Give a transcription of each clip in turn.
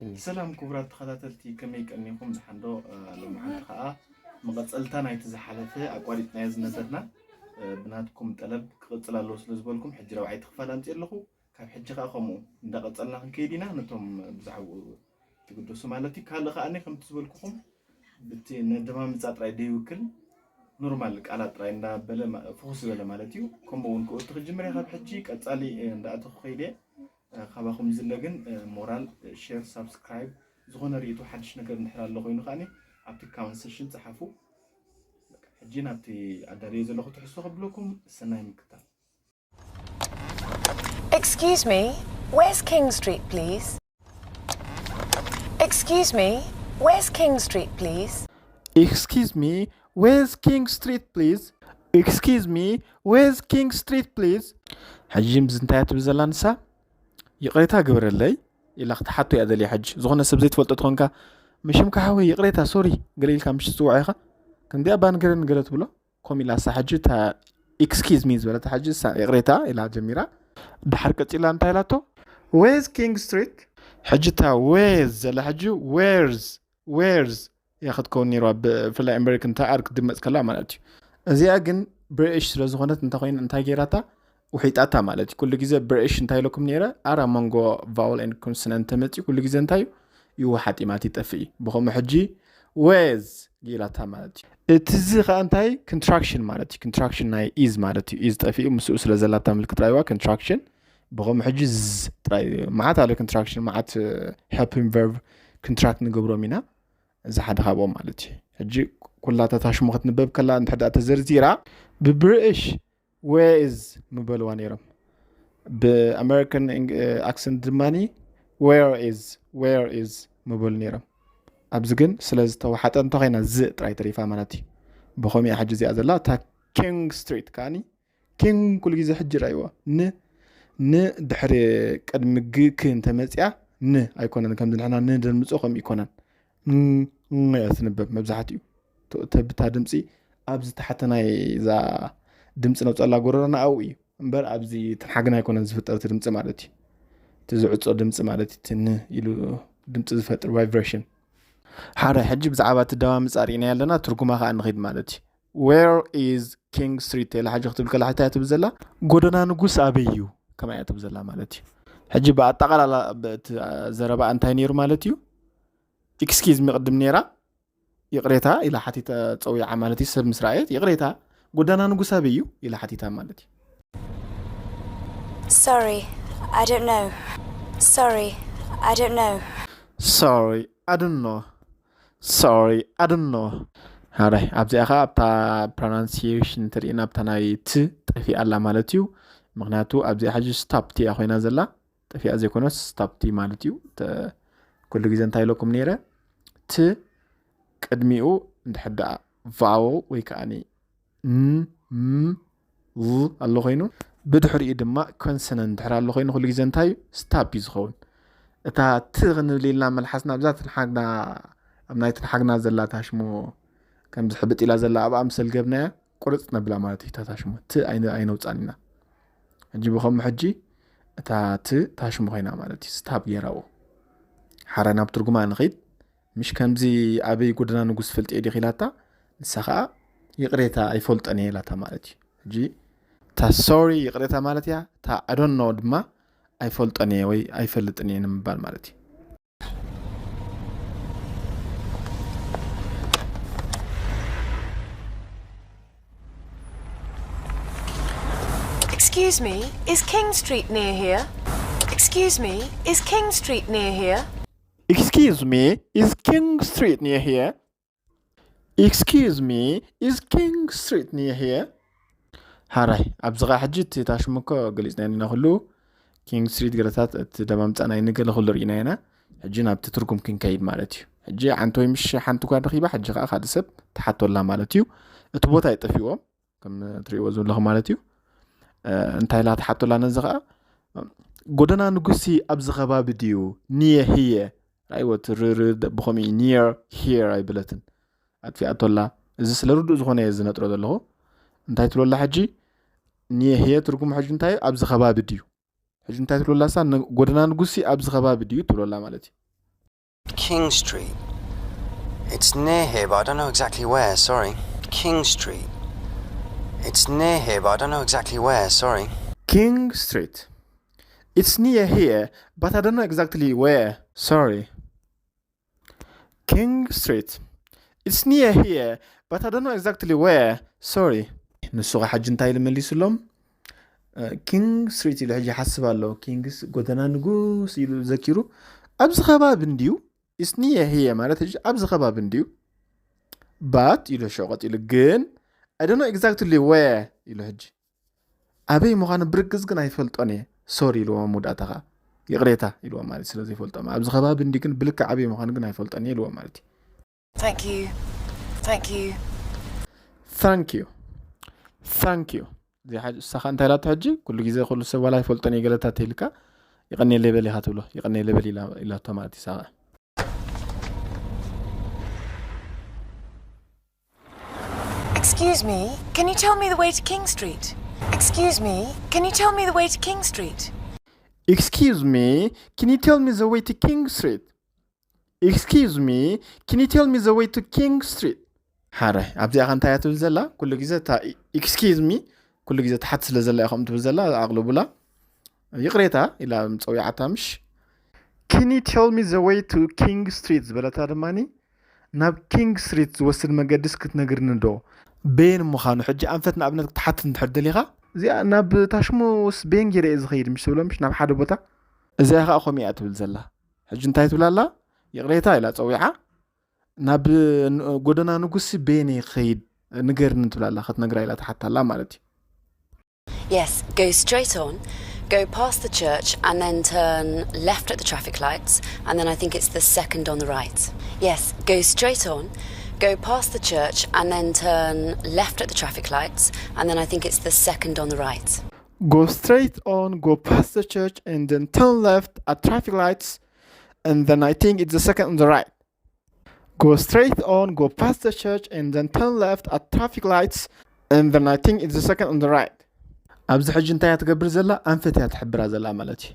ሰላም ክቡራት ተኸታተልቲ፣ ከመይ ቀኒኹም? ደሓን ዶ? እ፣ ሎማዓንቲ ኸዓ መቐጸልታ ናይቲ ዝሓለፈ ኣቋሪጽናዮ ዝነበርና፣ እ፣ ብናትኩም ጠለብ ክቕጽል ኣለዎ ስለ ዝበልኩም፣ ሕጂ ራብዓይቲ ክፋል ኣምጽእ ኣለኹ። ካብ ሕጂ ኸዓ ከምኡ እንዳቐጸልና ክንከይድ ኢና። ነቶም ብዛዕባኡ ትግደሱ ማለት እዩ። ካልእ ኸዓ ከምቲ ዝበልኩኹም ብቲ ነደማምጻ ጥራይ ደይውክል፣ ኖርማል ቃላት ጥራይ እንዳበለ ማ-፣ ፍኹስ ዝበለ ማለት እዩ። ከምኡ እውን ክእቱ ክጅምር እየ ካብ ሕጂ። ቀጻሊ፣ እ፣ እንዳኣተኹ ከይደ። እ፣ ካባኹም ዝለ ግን፣ እ፣ ሞራል፣ እ፣ ሼር፣ ሳብስክራይብ፣ ዝኾነ ርእይቶ ሓድሽ ነገር እንድሕር ኣሎ ኮይኑ ከዓኒ ኣብቲ ኮመንት ሴክሽን ጸሓፉ። በቃ፣ ሕጂ ናብቲ ኣዳልየ ዘለኹ ትሕዝቶ ከብለኩም፣ ሰናይ ምክታል። Excuse me, where's King Street, please? Excuse me, where's King Street, please? Excuse me, where's King Street, please? Excuse me, where's King Street, please? ሕጂ ምስ እንታይ ትብል ዘላ ንሳ? ይቕሬታ ግበረለይ ኢላ ክትሓቶ እያ ደልያ። ሕጂ ዝኾነ ሰብ ዘይትፈልጦ ትኾንካ፣ ምሽምካ ሓወይ ይቕሬታ፣ ሶሪ፣ ገለ ኢልካ ምሽ ትፅውዖ ኢኻ። ከምዚኣ ባንገረን ገለ ትብሎ። ኮም ኢላ እሳ ሕጂ እታ ኤክስኪዝ ሚ ዝበለታ ሕጂ እሳ ይቕሬታ ኢላ ጀሚራ። ድሓር ቀፂላ እንታይ ኢላቶ? Where's King Street? ሕጂ እታ where's ዘላ ሕጂ where's where's እያ ክትከውን ነይርዋ። ብፍላይ ኣሜሪካን እንታይ ኣር ክትድመፅ ከላ ማለት እዩ። እዚኣ ግን ብሪእሽ ስለ ዝኾነት እንታይ ኮይና እንታይ ገይራታ ውሒጣታ ማለት እዩ። ኩሉ ግዜ ብሪእሽ እንታይ ኢለኩም ነይረ? ኣር ኣብ መንጎ vowel and consonant ተመፅዩ ኩሉ ግዜ እንታይ እዩ? ይወሓጥ እዩ ማለት ይጠፍእ እዩ። ብኸምኡ ሕጂ where's ገይራታ ማለት እዩ። እቲ ዚ ከዓ እንታይ? ኮንትራክሽን ማለት እዩ። ኮንትራክሽን ናይ ኢዝ ማለት እዩ። ኢዝ ጠፊኡ ምስኡ ስለ ዘላታ ምልክት ራይዋ ኮንትራክሽን። ብኸምኡ ሕጂ ዝ ጥራይ እዩ። መዓት ኣሎ ኮንትራክሽን፣ መዓት helping verb ኮንትራክት ንገብሮም ኢና። እዚ ሓደ ካብኦም ማለት እዩ። ሕጂ ኩላ እታ ታሽሙ ክትንበብ ከላ እንድሕር ደኣ ተዘርዚራ ብብሪእሽ where is ምበልዋ ነይሮም። ብኣሜሪካን ኣክሰንት ድማ where is where is ምበሉ ነይሮም። ኣብዚ ግን ስለ ዝተወሓጠ እንተ ኮይና ዝ ጥራይ ተሪፋ ማለት እዩ። ብኸምኡ እያ ሕጂ እዚኣ ዘላ። እታ ኪንግ ስትሪት ከዓኒ ኪንግ ኩሉ ግዜ ሕጂ ራይዋ ን ን ድሕሪ ቅድሚ ግ ክ እንተመፅያ ን ኣይኮነን። ከምዚ ንሕና ን ደልምፆ ከምኡ ይኮነን። ን ን እያ ትንበብ መብዛሕትኡ። ተ- ተብታ ድምፂ ኣብዚ ታሕተናይ እዛ ድምፂ ነውፀላ ጎረሮና ኣብኡ እዩ እምበር ኣብዚ ትንሓግና ኣይኮነን ዝፍጠር እቲ ድምፂ ማለት እዩ። እቲ ዝዕፆ ድምፂ ማለት እዩ። እቲ ን ኢሉ ድምፂ ዝፈጥር ቫይብሬሽን። ሓደ ሕጂ ብዛዕባ እቲ ደማምፃ ርኢና ኣለና፣ ትርጉማ ከዓ ንኸይድ ማለት እዩ። Where is King Street ኢላ ሕጂ ክትብል ከላ ሕታ እያ ትብል ዘላ? ጎደና ንጉስ ኣበይ እዩ? ከማይ እያ ትብል ዘላ ማለት እዩ። ሕጂ ብኣጠቓላላ እቲ ዘረባ እንታይ ነይሩ ማለት እዩ? ኤክስኪዝ ሚ ቅድም ነይራ ይቕሬታ ኢላ ሓቲተ ፀዊዓ ማለት እዩ። ሰብ ምስ ረኣየት ይቕሬታ ጎደና ንጉስ ኣበይ እዩ ኢላ ሓቲታ ማለት እዩ። Sorry, I don't know. Sorry, I don't know. Sorry, I don't know. Sorry, I don't know. ሃራይ ኣብዚኣ ኸዓ ኣብታ ፕሮናንሲሽን ትርኢና ኣብታ ናይ ት ጠፊኣ ኣላ ማለት እዩ። ምክንያቱ ኣብዚኣ ሕጂ ስታፕ ቲ እያ ኮይና ዘላ። ጠፊኣ ዘይኮነስ ስታፕ ቲ ማለት እዩ። ተ- ኩሉ ግዜ እንታይ ኢለኩም ነይረ? ት ቅድሚኡ እንድሕር ደኣ ቫወል ወይ ከዓ ን ም ል ኣሎ ኮይኑ ብድሕሪኡ ድማ ኮንሰነንት እንድሕር ኣሎ ኮይኑ ኩሉ ግዜ እንታይ እዩ? ስታፕ እዩ ዝኸውን። እታ ት ክንብል ኢልና መልሓስና ኣብዛ ትንሓግና ኣብ ናይ ትንሓግና ዘላ ታሽሞ ከምዚ ሕብጥ ኢላ ዘላ ኣብኣ ምስ ኣልገብናያ ቁርፅ ነብላ ማለት እዩ። እታ ታሽሞ ት ኣይነ- ኣይነውፃን ኢና። ሕጂ ብኸምኡ ሕጂ እታ ት ታሽሞ ኮይና ማለት እዩ። ስታፕ ገይራዎ ሓራይ ናብ ትርጉማ ንኸይድ። ምሽ ከምዚ ኣበይ ጎደና ንጉስ ትፈልጥዮ ዲኺ ኢላታ፣ ንሳ ኸዓ ይቕሬታ ኣይፈልጦን እየ ኢላታ ማለት እዩ። ሕጂ እታ ሶሪ ይቕሬታ ማለት እያ፣ እታ I don't know ድማ ኣይፈልጦን እየ ወይ ኣይፈልጥን እየ ንምባል ማለት እዩ። Excuse me, is King Street near here? Excuse me, is King Street near here? Excuse me, is King Street near here? Excuse me, is King Street near here? ሓራይ ኣብዚ ኸዓ ሕጂ እቲ ታሽሙ እኮ ገሊፅና ኢና ኩሉ ኪንግ ስትሪት ገለታት እቲ ደማምፃ ናይ ንገለ ኩሉ ርኢና ኢና። ሕጂ ናብቲ ትርጉም ክንከይድ ማለት እዩ። ሕጂ ዓንቶ ወይ ምሽ ሓንቲ ጓል ረኺባ ሕጂ ከዓ ካልእ ሰብ ትሓቶላ ማለት እዩ። እቲ ቦታ ይጠፊዎም ከም ትሪእዎ ዘለኹም ማለት እዩ። እ፣ እንታይ ኢላ ትሓቶላ ነዚ ከዓ ጎደና ንጉሲ ኣብዚ ከባቢ ድዩ? ኒየ ህየ ራይዎ ትርር ብኸምኡ ኒየር ሂር ኣይብለትን ኣጥፊኣቶላ። እዚ ስለ ርዱእ ዝኾነ እየ ዝነጥሮ ዘለኹ። እንታይ ትብሎላ ሕጂ? ኒየ ህየ ትርጉሙ ሕጂ እንታይ ኣብዚ ከባቢ ድዩ? ሕጂ እንታይ ትብሎላ እሳ? ን- ጎደና ንጉሲ ኣብዚ ከባቢ ድዩ ትብሎላ ማለት እዩ። King Street. It's near here, but I don't know exactly where, sorry. King Street. It's near here, but I don't know exactly where, sorry. King Street. It's near here, but I don't know exactly where, sorry. King Street. It's near here, but I don't know exactly where, sorry. ንሱ ኸ ሕጂ እንታይ ኢሉ መሊሱሎም? ኪንግ ስትሪት ኢሉ ሕጂ ሓስብ ኣሎ። ኪንግስ ጎደና ንጉስ ኢሉ ዘኪሩ፣ ኣብዚ ከባቢ እንድዩ። It's near here ማለት ሕጂ ኣብዚ ከባቢ እንድዩ። But ኢሉ ሽዑ ቀጺሉ ግን I don't know exactly where ኢሉ ሕጂ ኣበይ ምዃኑ ብርግጽ ግን ኣይፈልጦን እየ፣ ሶሪ ኢልዎ መወዳእታ ኸኣ። ይቕሬታ ኢልዎ ማለት ስለ ዘይፈልጦ፣ ኣብዚ ከባቢ እንዲ ግን ብልክዕ ኣበይ ምዃኑ ግን ኣይፈልጦን እየ ኢልዎ ማለት እዩ። Thank you. Thank you. Thank you. Thank you. እዚ ሓ- ንሳ ኸኣ እንታይ ኢላቶ ሕጂ? ኩሉ ግዜ ኩሉ ሰብ ዋላ ኣይፈልጦን እየ ገለታት ኢልካ፣ ይቐንየለይ በል ኢኻ ትብሎ። ይቐንየለይ በል ኢላ- ኢላቶ ማለት እዩ ንሳ ኸኣ። Excuse me, can you tell me the way to King Street? Excuse me, can you tell me the way to King Street? Excuse me, can you tell me the way to King Street? Excuse me, can you tell me the way to King Street? ሓራይ ኣብዚኣ ኸ እንታይ እያ ትብል ዘላ? ኩሉ ግዜ እታ excuse me ኩሉ ግዜ ትሓት ስለ ዘላ እያ ከምኡ ትብል ዘላ። ኣቕልቡላ። ይቕሬታ ኢላ ጸዊዓታ ምሽ? Can you tell me the way to King Street ዝበለታ ድማኒ ናብ ኪንግ ስትሪት ዝወስድ መገድስ ክትነግርኒ ዶ? በየን ምዃኑ ሕጂ ኣንፈት ንኣብነት ክትሓትት እንድሕር ደሊኻ እዚኣ ናብ ታሽሙስ በየን ገይረ እየ ዝኸይድ ምሽ ትብሎ ምሽ ናብ ሓደ ቦታ። እዚኣ ኸኣ ከምኡ እያ ትብል ዘላ። ሕጂ እንታይ ትብል ኣላ? ይቕሬታ ኢላ ጸዊዓ ናብ ጎደና ንጉሲ በየን እየ ክኸይድ ንገርኒ ትብል ኣላ። ክትነግራ ኢላ ትሓታ ኣላ ማለት እዩ። Yes, go straight on, go past the church and then turn left at the traffic lights, and then I think it's the second on the right. Yes, go straight on, go past the church and then turn left at the traffic lights, and then I think it's the second on the right. Go straight on, go past the church and then turn left at traffic lights, and then I think it's the second on the right. Go straight on, go past the church and then turn left at traffic lights, and then I think it's the second on the right. ኣብዚ ሕጂ እንታይ እያ ትገብር ዘላ? ኣንፈት እያ ትሕብራ ዘላ ማለት እዩ።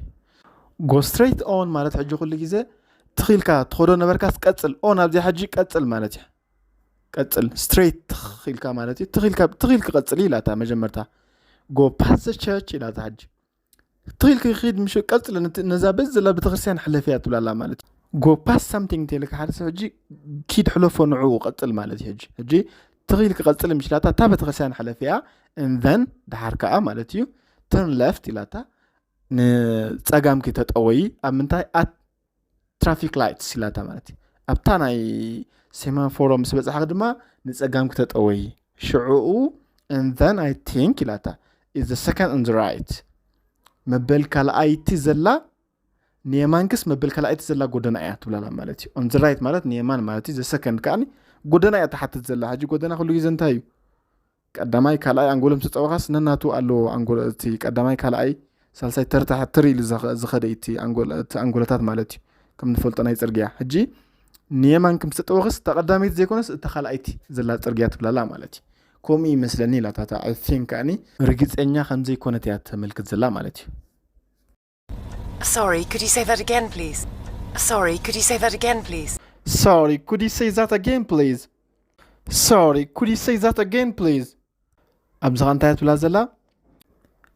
Go straight on ማለት ሕጂ ኩሉ ግዜ ትኺልካ ትኸዶ ነበርካስ ቀጽል። ኦን ኣብዚ ሕጂ ቀጽል ማለት እዩ። ቀጽል፣ ስትሬት ትኺልካ ማለት እዩ። ትኺልካ ትኺልክ ቀጽል ኢላታ መጀመርታ። Go past the church ኢላታ ሕጂ። ትኺል ክኺድ ምሽ ቀጽል ነዛ በዚ ዘላ ቤተክርስትያን ሕለፍያ ትብላላ ማለት እዩ። Go past something እንተልካ ሓደ ሰብ ሕጂ ኪድ ሕለፎ ንዕኡ ቀጽል ማለት እዩ። ሕጂ ሕጂ ትኺል ክቐጽል ምሽላታ እታ ቤተክርስትያን ሕለፍያ and then ድሓር ከኣ ማለት እዩ turn left ኢላታ ንጸጋምኪ ተጠወዪ ኣብ ምንታይ at traffic lights ኢላታ ማለት እዩ። ኣብታ ናይ ሴማፎሮ ምስ በጻሕኺ ድማ ንጸጋምኪ ተጠወዪ ሽዕኡ and then I think ኢላታ is the second on the right መበል ካልኣይቲ ዘላ ንየማንክስ መበል ካልኣይቲ ዘላ ጎደና እያ ትብላላ ማለት እዩ። On the right ማለት ንየማን ማለት እዩ። The second ከኣ ጎደና እያ ትሓትት ዘላ። ሕጂ ጎደና ኩሉ ግዜ እንታይ እዩ? ቀዳማይ ካልኣይ ኣንጎሎም ተጸወኻስ ነናቱ ኣለዎ። ኣንጎሎ እቲ ቀዳማይ ካልኣይ ሳልሳይ ተርታ ትር ኢሉ ዝኸ- ዝኸደ እዩ እቲ ኣንጎሎ- እቲ ኣንጎሎታት ማለት እዩ። ከም ንፈልጦ ናይ ጽርግያ ሕጂ ንየማን ከም ዝተጠወኽስ እታ ቀዳመይቲ ዘይኮነስ እታ ካልኣይቲ ዘላ ጽርግያ ትብላላ ማለት እዩ። ከምኡ ይመስለኒ ኢላታታ I think ኣኒ ርግጸኛ ከም ዘይኮነት እያ ተመልክት ዘላ ማለት እዩ። Sorry, could you say that again, please? Sorry, could you say that again, please? Sorry, could you say that again, please? Sorry, could you say that again, please? ኣብዚ ኸ እንታይ ትብላ ዘላ?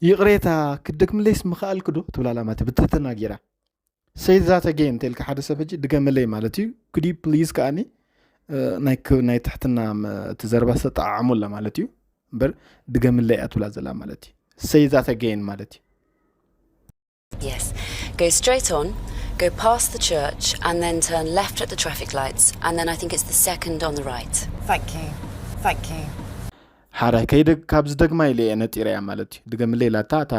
ይቕሬታ ክትደግምለይስ ምኽኣልክ ዶ ትብላላ ማለት እዩ፣ ብትህትና ጌራ። Say that again እንተልካ ሓደ ሰብ ሕጂ ድገመለይ ማለት እዩ። Could you please ከኣኒ እ፣ ናይ ክ- ናይ ትሕትና መ- እቲ ዘረባ ዝተጠዓዓሙላ ማለት እዩ። እምበር ድገምለይ እያ ትብላ ዘላ ማለት እዩ። Say that again ማለት እዩ። Yes. Go straight on, go past the church, and then turn left at the traffic lights, and then I think it's the second on the right. Thank you. Thank you. ሓራይ ከይደ ካብዚ ደግማ ኢለ እየ ነጢረ እያ ማለት እዩ። ድገምለይ ኢላታ እታ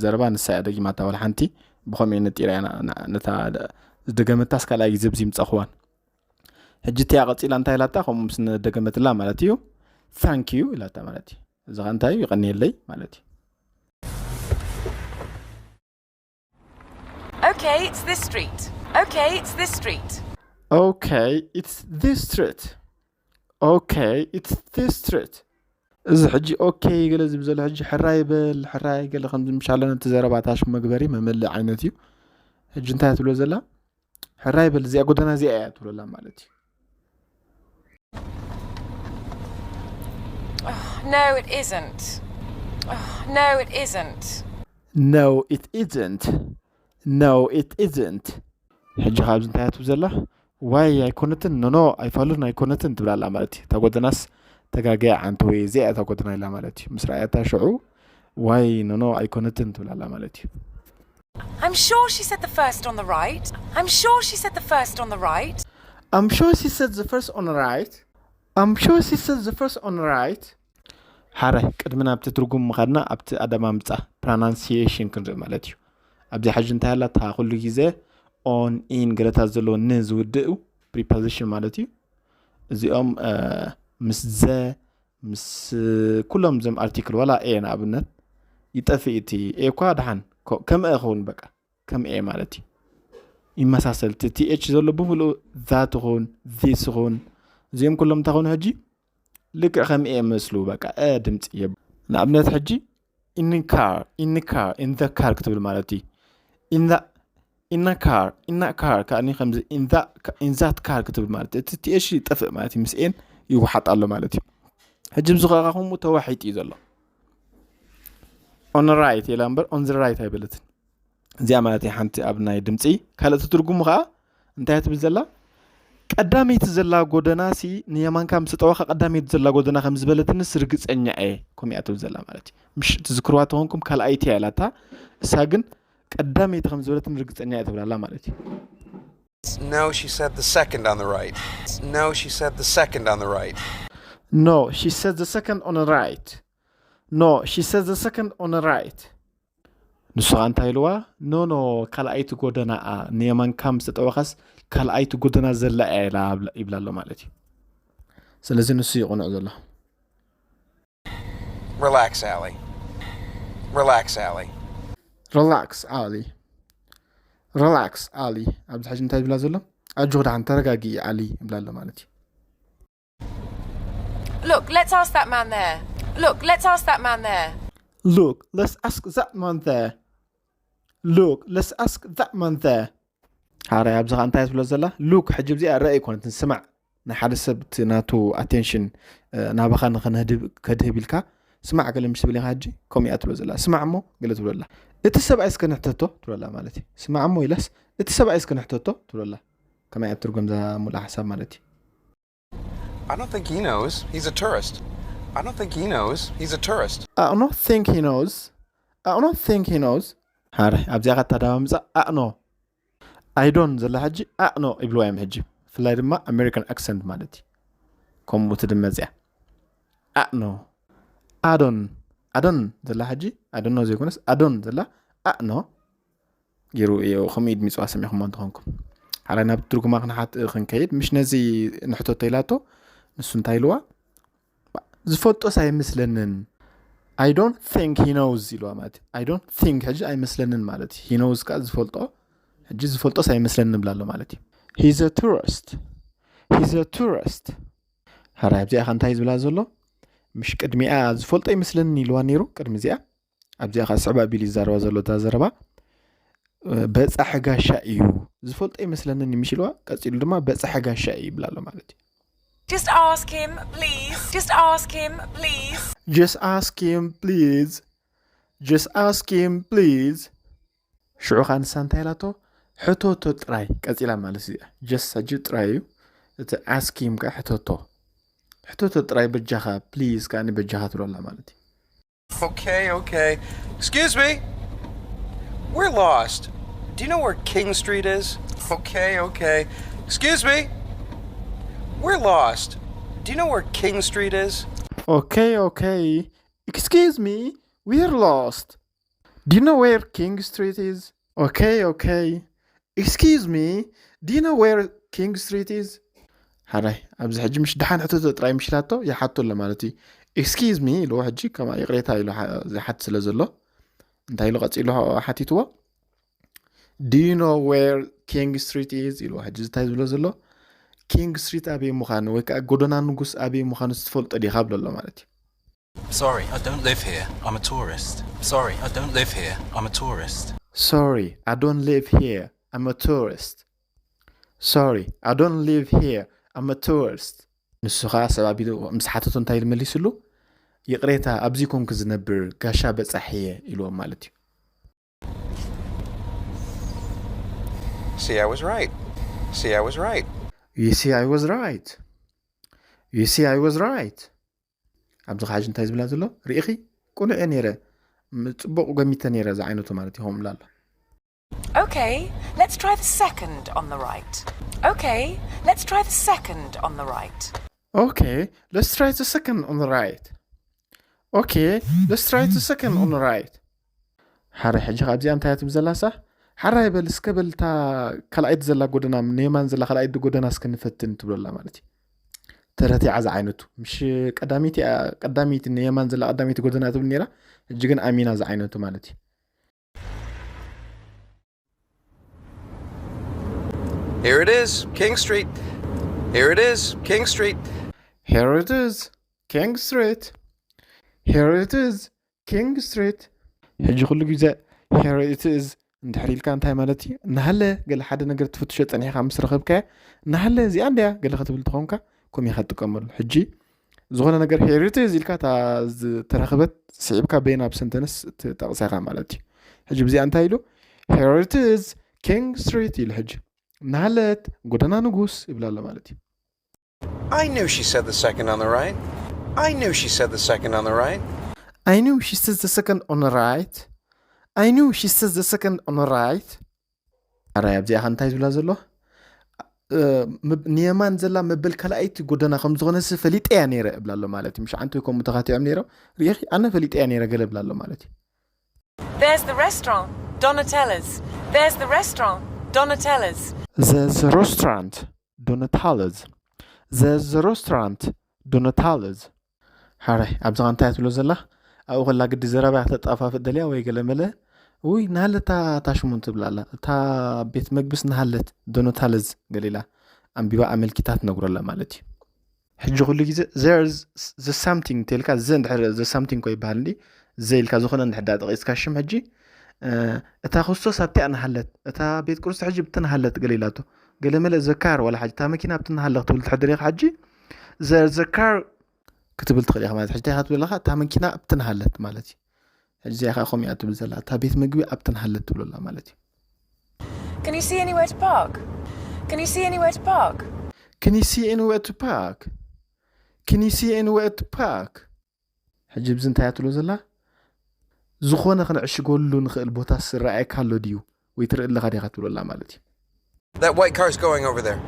ዘረባ ንሳ እያ ደጊማታ ዋላ ሓንቲ። ብኸምኡ እየ ነጢረ እያ ና- ና- ነታ ደ- ዝደገመታስ ካልኣይ ግዜ ብዚ ምጸኽዋን። ሕጂ እቲያ ቀጺላ እንታይ ኢላታ ከምኡ ምስ ነደገመትላ ማለት እዩ። Thank you ኢላታ ማለት እዩ። እዚ ኸ እንታይ እዩ? ይቐንየለይ ማለት እዩ። Okay, it's this street. Okay, it's this street. Okay, it's this street. Okay, it's this street. እዚ ሕጂ ኦኬ ገለ ዝብል ዘሎ ሕጂ ሕራይ በል ሕራይ ገለ ከምዚ ምሻለ ነቲ ዘረባ ታሽ መግበሪ መመልእ ዓይነት እዩ። ሕጂ እንታይ ትብሎ ዘላ? ሕራይ በል፣ እዚኣ ጎደና እዚኣ እያ ትብለላ ማለት እዩ። No, it isn't. Oh, no, it isn't. No, it isn't. No, it isn't. ሕጂ ካብዚ እንታይ ትብል ዘላ? ዋይ ኣይኮነትን፣ ኖኖ ኣይፋሉን ኣይኮነትን ትብላላ ማለት እዩ። እታ ጎደናስ ተጋገያ ዓንተ ወይ እዚኣ እታ ጎደና ኢላ ማለት እዩ። ምስ ረኣያታ ሽዑ ዋይ ኖኖ ኣይኮነትን ትብላላ ማለት እዩ። I'm sure she said the first on the right. I'm sure she said the first on the right. I'm sure she said the first on the right. I'm sure she said the first on the right. ሓረ ቅድሚ ናብቲ ትርጉም ምኻድና ኣብቲ ኣደማምፃ pronunciation ክንርኢ ማለት እዩ። ኣብዚ ሕጂ እንታይ ኣላ? እታ ኩሉ ግዜ on in ገለታት ዘለዎ ን ዝውድእ preposition ማለት እዩ። እዚኦም ምስ ዘ ምስ ኩሎም እዞም article ዋላ ኤ ንኣብነት ይጠፍእ እቲ ኤ እኳ ደሓን ከምኤ ኸውን በቃ ከምኤ ማለት እዩ። ይመሳሰል እቲ ቲኤች ዘሎ ብምሉእ ዛት ኹን ዚስ ኹን እዚኦም ኩሎም እንታይ ኾኑ ሕጂ ልክዕ ከምኤ መስሉ በቃ እ ድምፂ የብ ንኣብነት ሕጂ in car in car in the car ክትብል ማለት እዩ። In the in a car in a car ከኣኒ ከምዚ in that car ክትብል ማለት እቲ ቲኤች ይጠፍእ ማለት እዩ። ምስ ኤን ይወሓጥ ኣሎ ማለት እዩ። ሕጂ ብዚ ከኣ ከምኡ ተዋሒጡ እዩ ዘሎ። On the right ኢላ እምበር on the right ኣይበለትን። እዚኣ ማለት ሓንቲ ኣብ ናይ ድምፂ ካልእ ትርጉሙ ከዓ እንታይ ትብል ዘላ? ቀዳመይቲ ዘላ ጎደና ሲ ንየማንካ ምስ ጠወኻ ቀዳመይቲ ዘላ ጎደና ከም ዝበለትንስ ርግፀኛ እየ። ከምኡ እያ ትብል ዘላ ማለት እዩ። ምሽ ትዝክርዋ ተኾንኩም ካልኣይቲ እያ ኢላታ። እሳ ግን ቀዳመይቲ ከም ዝበለትን ርግፀኛ እየ ትብላላ ማለት እዩ። No, she said the second on the right. No, she said the second on the right. No, she said the second on the right. No, she said the second on the right. ንሱ ከዓ እንታይ ኢልዋ? ኖ ኖ ካልኣይቲ ጎደናኣ ንየማንካ ምስ ተጠወኸስ ካልኣይቲ ጎደና ዘላ እያ ኢላ ይብላ ኣሎ ማለት እዩ። ስለዚ ንሱ ይቕንዕ ዘሎ። Relax, Allie. Relax, Allie. Relax, Allie. Relax, Allie. ኣብዚ ሕጂ እንታይ ይብላ ዘሎ? ኣጆኽ ደሓን ተረጋጊ ኣሊ ይብላ ኣሎ ማለት እዩ። Look, let's ask that man there. Look, let's ask that man there. Look, let's ask that man there. Look, let's ask that man there. ሓራይ ኣብዚ ኸዓ እንታይ ትብሎ ዘላ? ሉክ ሕጂ ብዚኣ ርእ ኣይኮነትን ስማዕ። ንሓደ ሰብ እቲ ናቱ ኣቴንሽን ናባኻ ንኸድህብ ኢልካ ስማዕ ገለ ምሽ ትብል ኢኻ። ሕጂ ከምኡ እያ ትብሎ ዘላ። ስማዕ እሞ ገለ ትብሎ ኣላ። እቲ ሰብኣይ እስከ ንሕተቶ ትብሎ ኣላ ማለት እዩ። ስማዕ እሞ ኢላስ እቲ ሰብኣይ እስከ ንሕተቶ ትብሎ ኣላ። ከመይ እያ ትርጎም እዛ ሙሉእ ሓሳብ ማለት እዩ። I don't think he knows. He's a tourist. I don't think he knows. He's a tourist. I don't think he knows. I don't think he knows. ሓራይ ኣብዚኣ ኸዓ ኣደማምፃ ኣእኖ ኣይዶን ዘላ ሕጂ ኣእኖ ይብልዋ እዮም ሕጂ። ብፍላይ ድማ ኣሜሪካን ኣክሰንት ማለት እዩ። ከምኡ ትድመፅ እያ። ኣእኖ ኣዶን ኣዶን ዘላ ሕጂ ኣዶኖ ዘይኮነስ ኣዶን ዘላ ኣእኖ ገይሩ እዩ። ከምኡ ይድምፅዋ ሰሚዕኹሞ እንተኾንኩም ሓራይ ናብ ትርጉማ ክንሓት ክንከይድ ምሽ ነዚ ንሕተቶ ኢላቶ ንሱ እንታይ ኢልዋ? ዝፈልጦስ ኣይመስለንን። I don't think he knows ኢልዋ ማለት እዩ። I don't think ሕጂ ኣይመስለንን ማለት እዩ። He knows ከዓ ዝፈልጦ ሕጂ ዝፈልጦስ ኣይመስለንን ንብላ ኣሎ ማለት እዩ። He's a tourist. He's a tourist. ሓራይ ኣብዚኣ ኸ እንታይ ዝብላ ዘሎ? ምሽ ቅድሚኣ ዝፈልጦ ይመስለንን ኢልዋ ነይሩ ቅድሚ እዚኣ። ኣብዚኣ ኸዓ ስዕብ ኣቢሉ ይዛረባ ዘሎ እዛ ዘረባ። በፃሒ ጋሻ እዩ። ዝፈልጦ ይመስለንን ምሽ ኢልዋ ቀፂሉ ድማ በፃሒ ጋሻ እዩ ይብላ ኣሎ ማለት እዩ። Just ask him, please. Just ask him, please. Just ask him please. Just ask him please. ሽዑ ኸዓ ንሳ እንታይ ኢላቶ? ሕተቶ ጥራይ ቀፂላ ማለት እዩ። Just ሕጂ ጥራይ እዩ። እቲ ask him ከዓ ሕተቶ። ሕተቶ ጥራይ በጃኻ please ከዓ በጃኻ ትብሎ ኣላ ማለት እዩ። Okay, okay. Excuse me. We're lost. Do you know where King Street is? Okay, okay. Excuse me. We're lost. Do you know where King Street is? Okay, okay. Excuse me. We're lost. Do you know where King Street is? Okay, okay. Excuse me. Do you know where King Street is? ሓራይ ኣብዚ ሕጂ ምሽ ደሓን ሕተቶ ጥራይ ምሽ ኢላቶ ይሓቶ ኣሎ ማለት እዩ። Excuse me ኢልዎ ሕጂ ከምኣ ይቕሬታ ኢሉ ዝሓት ስለ ዘሎ እንታይ ኢሉ ቀፂሉ ሓቲትዎ? Do you know where King Street is ኢልዎ ሕጂ እንታይ ዝብሎ ዘሎ? ኪንግ ስትሪት ኣበይ ምዃኑ ወይ ከዓ ጎደና ንጉስ ኣበይ ምዃኑ ትፈልጦ ዲኻ ብሎ ኣሎ ማለት እዩ። Sorry, I don't live here. I'm a tourist. Sorry, I don't live here. I'm a tourist. Sorry, I don't live here. I'm a tourist. Sorry, I don't live here. I'm a tourist. ንሱ ከዓ ሰብ ኣቢሉ ምስ ሓተቶ እንታይ ኢሉ መሊስሉ? ይቕሬታ፣ ኣብዚ ኮንኩ ዝነብር ጋሻ በጻሒ እየ ኢልዎም ማለት እዩ። See, I was right. See, I was right. You see, I was right. You see, I was right. ኣብዚ ኸዓ ሕጂ እንታይ ዝብላ ዘሎ ርኢኺ? ቅኑዕ እየ ነይረ፣ ም- ጽቡቕ ገሚተ ነይረ ዝዓይነቱ ማለት እዩ ከምኡ ኣሎ። Okay, let's try the second on the right. Okay, let's try the second on the right. Okay, let's try the second on the right. Okay, let's try the second on the right. ሓራይ ሕጂ ካብዚኣ እንታይ እያ ትብል ዘላሳ? ሓራይ በል እስከ በል እታ ካልኣይቲ ዘላ ጎደና ንየማን ዘላ ካልኣይቲ ጎደና እስከ ንፈትን ትብለላ ማለት እዩ። ተረቲዓ ዝዓይነቱ ምሽ ቀዳሚት እያ ቀዳሚት ንየማን ዘላ ቀዳሚት ጎደና ትብል ነይራ። ሕጂ ግን ኣሚና ዝዓይነቱ ማለት እዩ። Here it is, King Street. Here it is, King Street. Here it is, King Street. Here it is, King Street. ሕጂ ኩሉ ግዜ here it is እንድሕር ኢልካ እንታይ ማለት እዩ? እናሃለ ገለ ሓደ ነገር ትፍትሾ ጸኒሕካ ምስ ረኸብካዮ እናሃለ እዚኣ እንድያ ገለ ክትብል ትኾንካ ኮም ኢኻ ትጥቀመሉ። ሕጂ ዝኾነ ነገር here it is ኢልካ እታ ዝተረኸበት ስዒብካ በይና ኣብ ሰንተንስ ትጠቕሳ ኢኻ ማለት እዩ። ሕጂ ብዚኣ እንታይ ኢሉ? Here it is, King Street ኢሉ። ሕጂ እናሃለት ጎደና ንጉስ ይብላ ኣሎ ማለት እዩ። I knew she said the second on the right. I knew she said the second on the right. I knew she says the second on the right. I knew she says the second on the right. ኣራይ ኣብዚኣ እንታይ ዝብላ ዘሎ? እ፣ ምብ- ንየማን ዘላ መበል ካልኣይቲ ጎደና ከም ዝኾነ ሲ ፈሊጠ እያ ነይረ እብላ ኣሎ ማለት እዩ። ምሽ ዓንተ ከምኡ ተኻቲዖም ነይሮም ርኢኺ ኣነ ፈሊጠ እያ ነይረ ገለ እብላ ኣሎ ማለት እዩ። There's the restaurant, Donatella's. There's the restaurant, Donatella's. There's a restaurant, Donatella's. There's a restaurant, Donatella's. ሓራይ ኣብዚ ኸ እንታይ ትብሎ ዘላ? ኣብኡ ከላ ግዲ ዘረባ ተጣፋፍእ ደልያ ወይ ገለ መለ ውይ ናሃለታ እታ ሽሙ ትብላ ኣላ እታ ቤት መግብስ ናሃለት ዶኖታለዝ ገለ ኢላ ኣንቢባ ኣመልኪታ ትነግሮ ኣላ ማለት እዩ። ሕጂ ኩሉ ግዜ there's the something ተልካ ዘ እንድሕር the something ኮ ይበሃል እንዲ ዘ ኢልካ ዝኾነ እንድሕር ዳ ጠቂስካ ሽም ሕጂ እታ ክርስቶስ ኣብቲኣ ናሃለት እታ ቤት ቅርሲ ሕጂ ብትናሃለት ገለ ኢላቶ ገለ መለ ዘካር ዋላ ሓጂ እታ መኪና ብትናሃለ ክትብል ትሕድር ኢኻ ሕጂ ዘካር ክትብል ትኽእል ኢኻ ማለት ሕጂ እንታይ ኢኻ ትብል ኣለኻ እታ መኪና ኣብትናሃለት ማለት እዩ። ሕጂ እዚኣ ከዓ ከምኡ እያ ትብል ዘላ እታ ቤት ምግቢ ኣብትናሃለት ትብል ኣላ ማለት እዩ። Can you see anywhere to park? Can you see anywhere to park? Can you see anywhere to park? Can you see anywhere to park? ሕጂ ብዚ እንታይ እያ ትብሎ ዘላ ዝኾነ ክንዕሽገሉ ንኽእል ቦታ ዝረኣየካ ኣሎ ድዩ ወይ ትርኢ ኣለኻ ዲኻ ትብሎ ኣላ ማለት እዩ። That white car's going over there.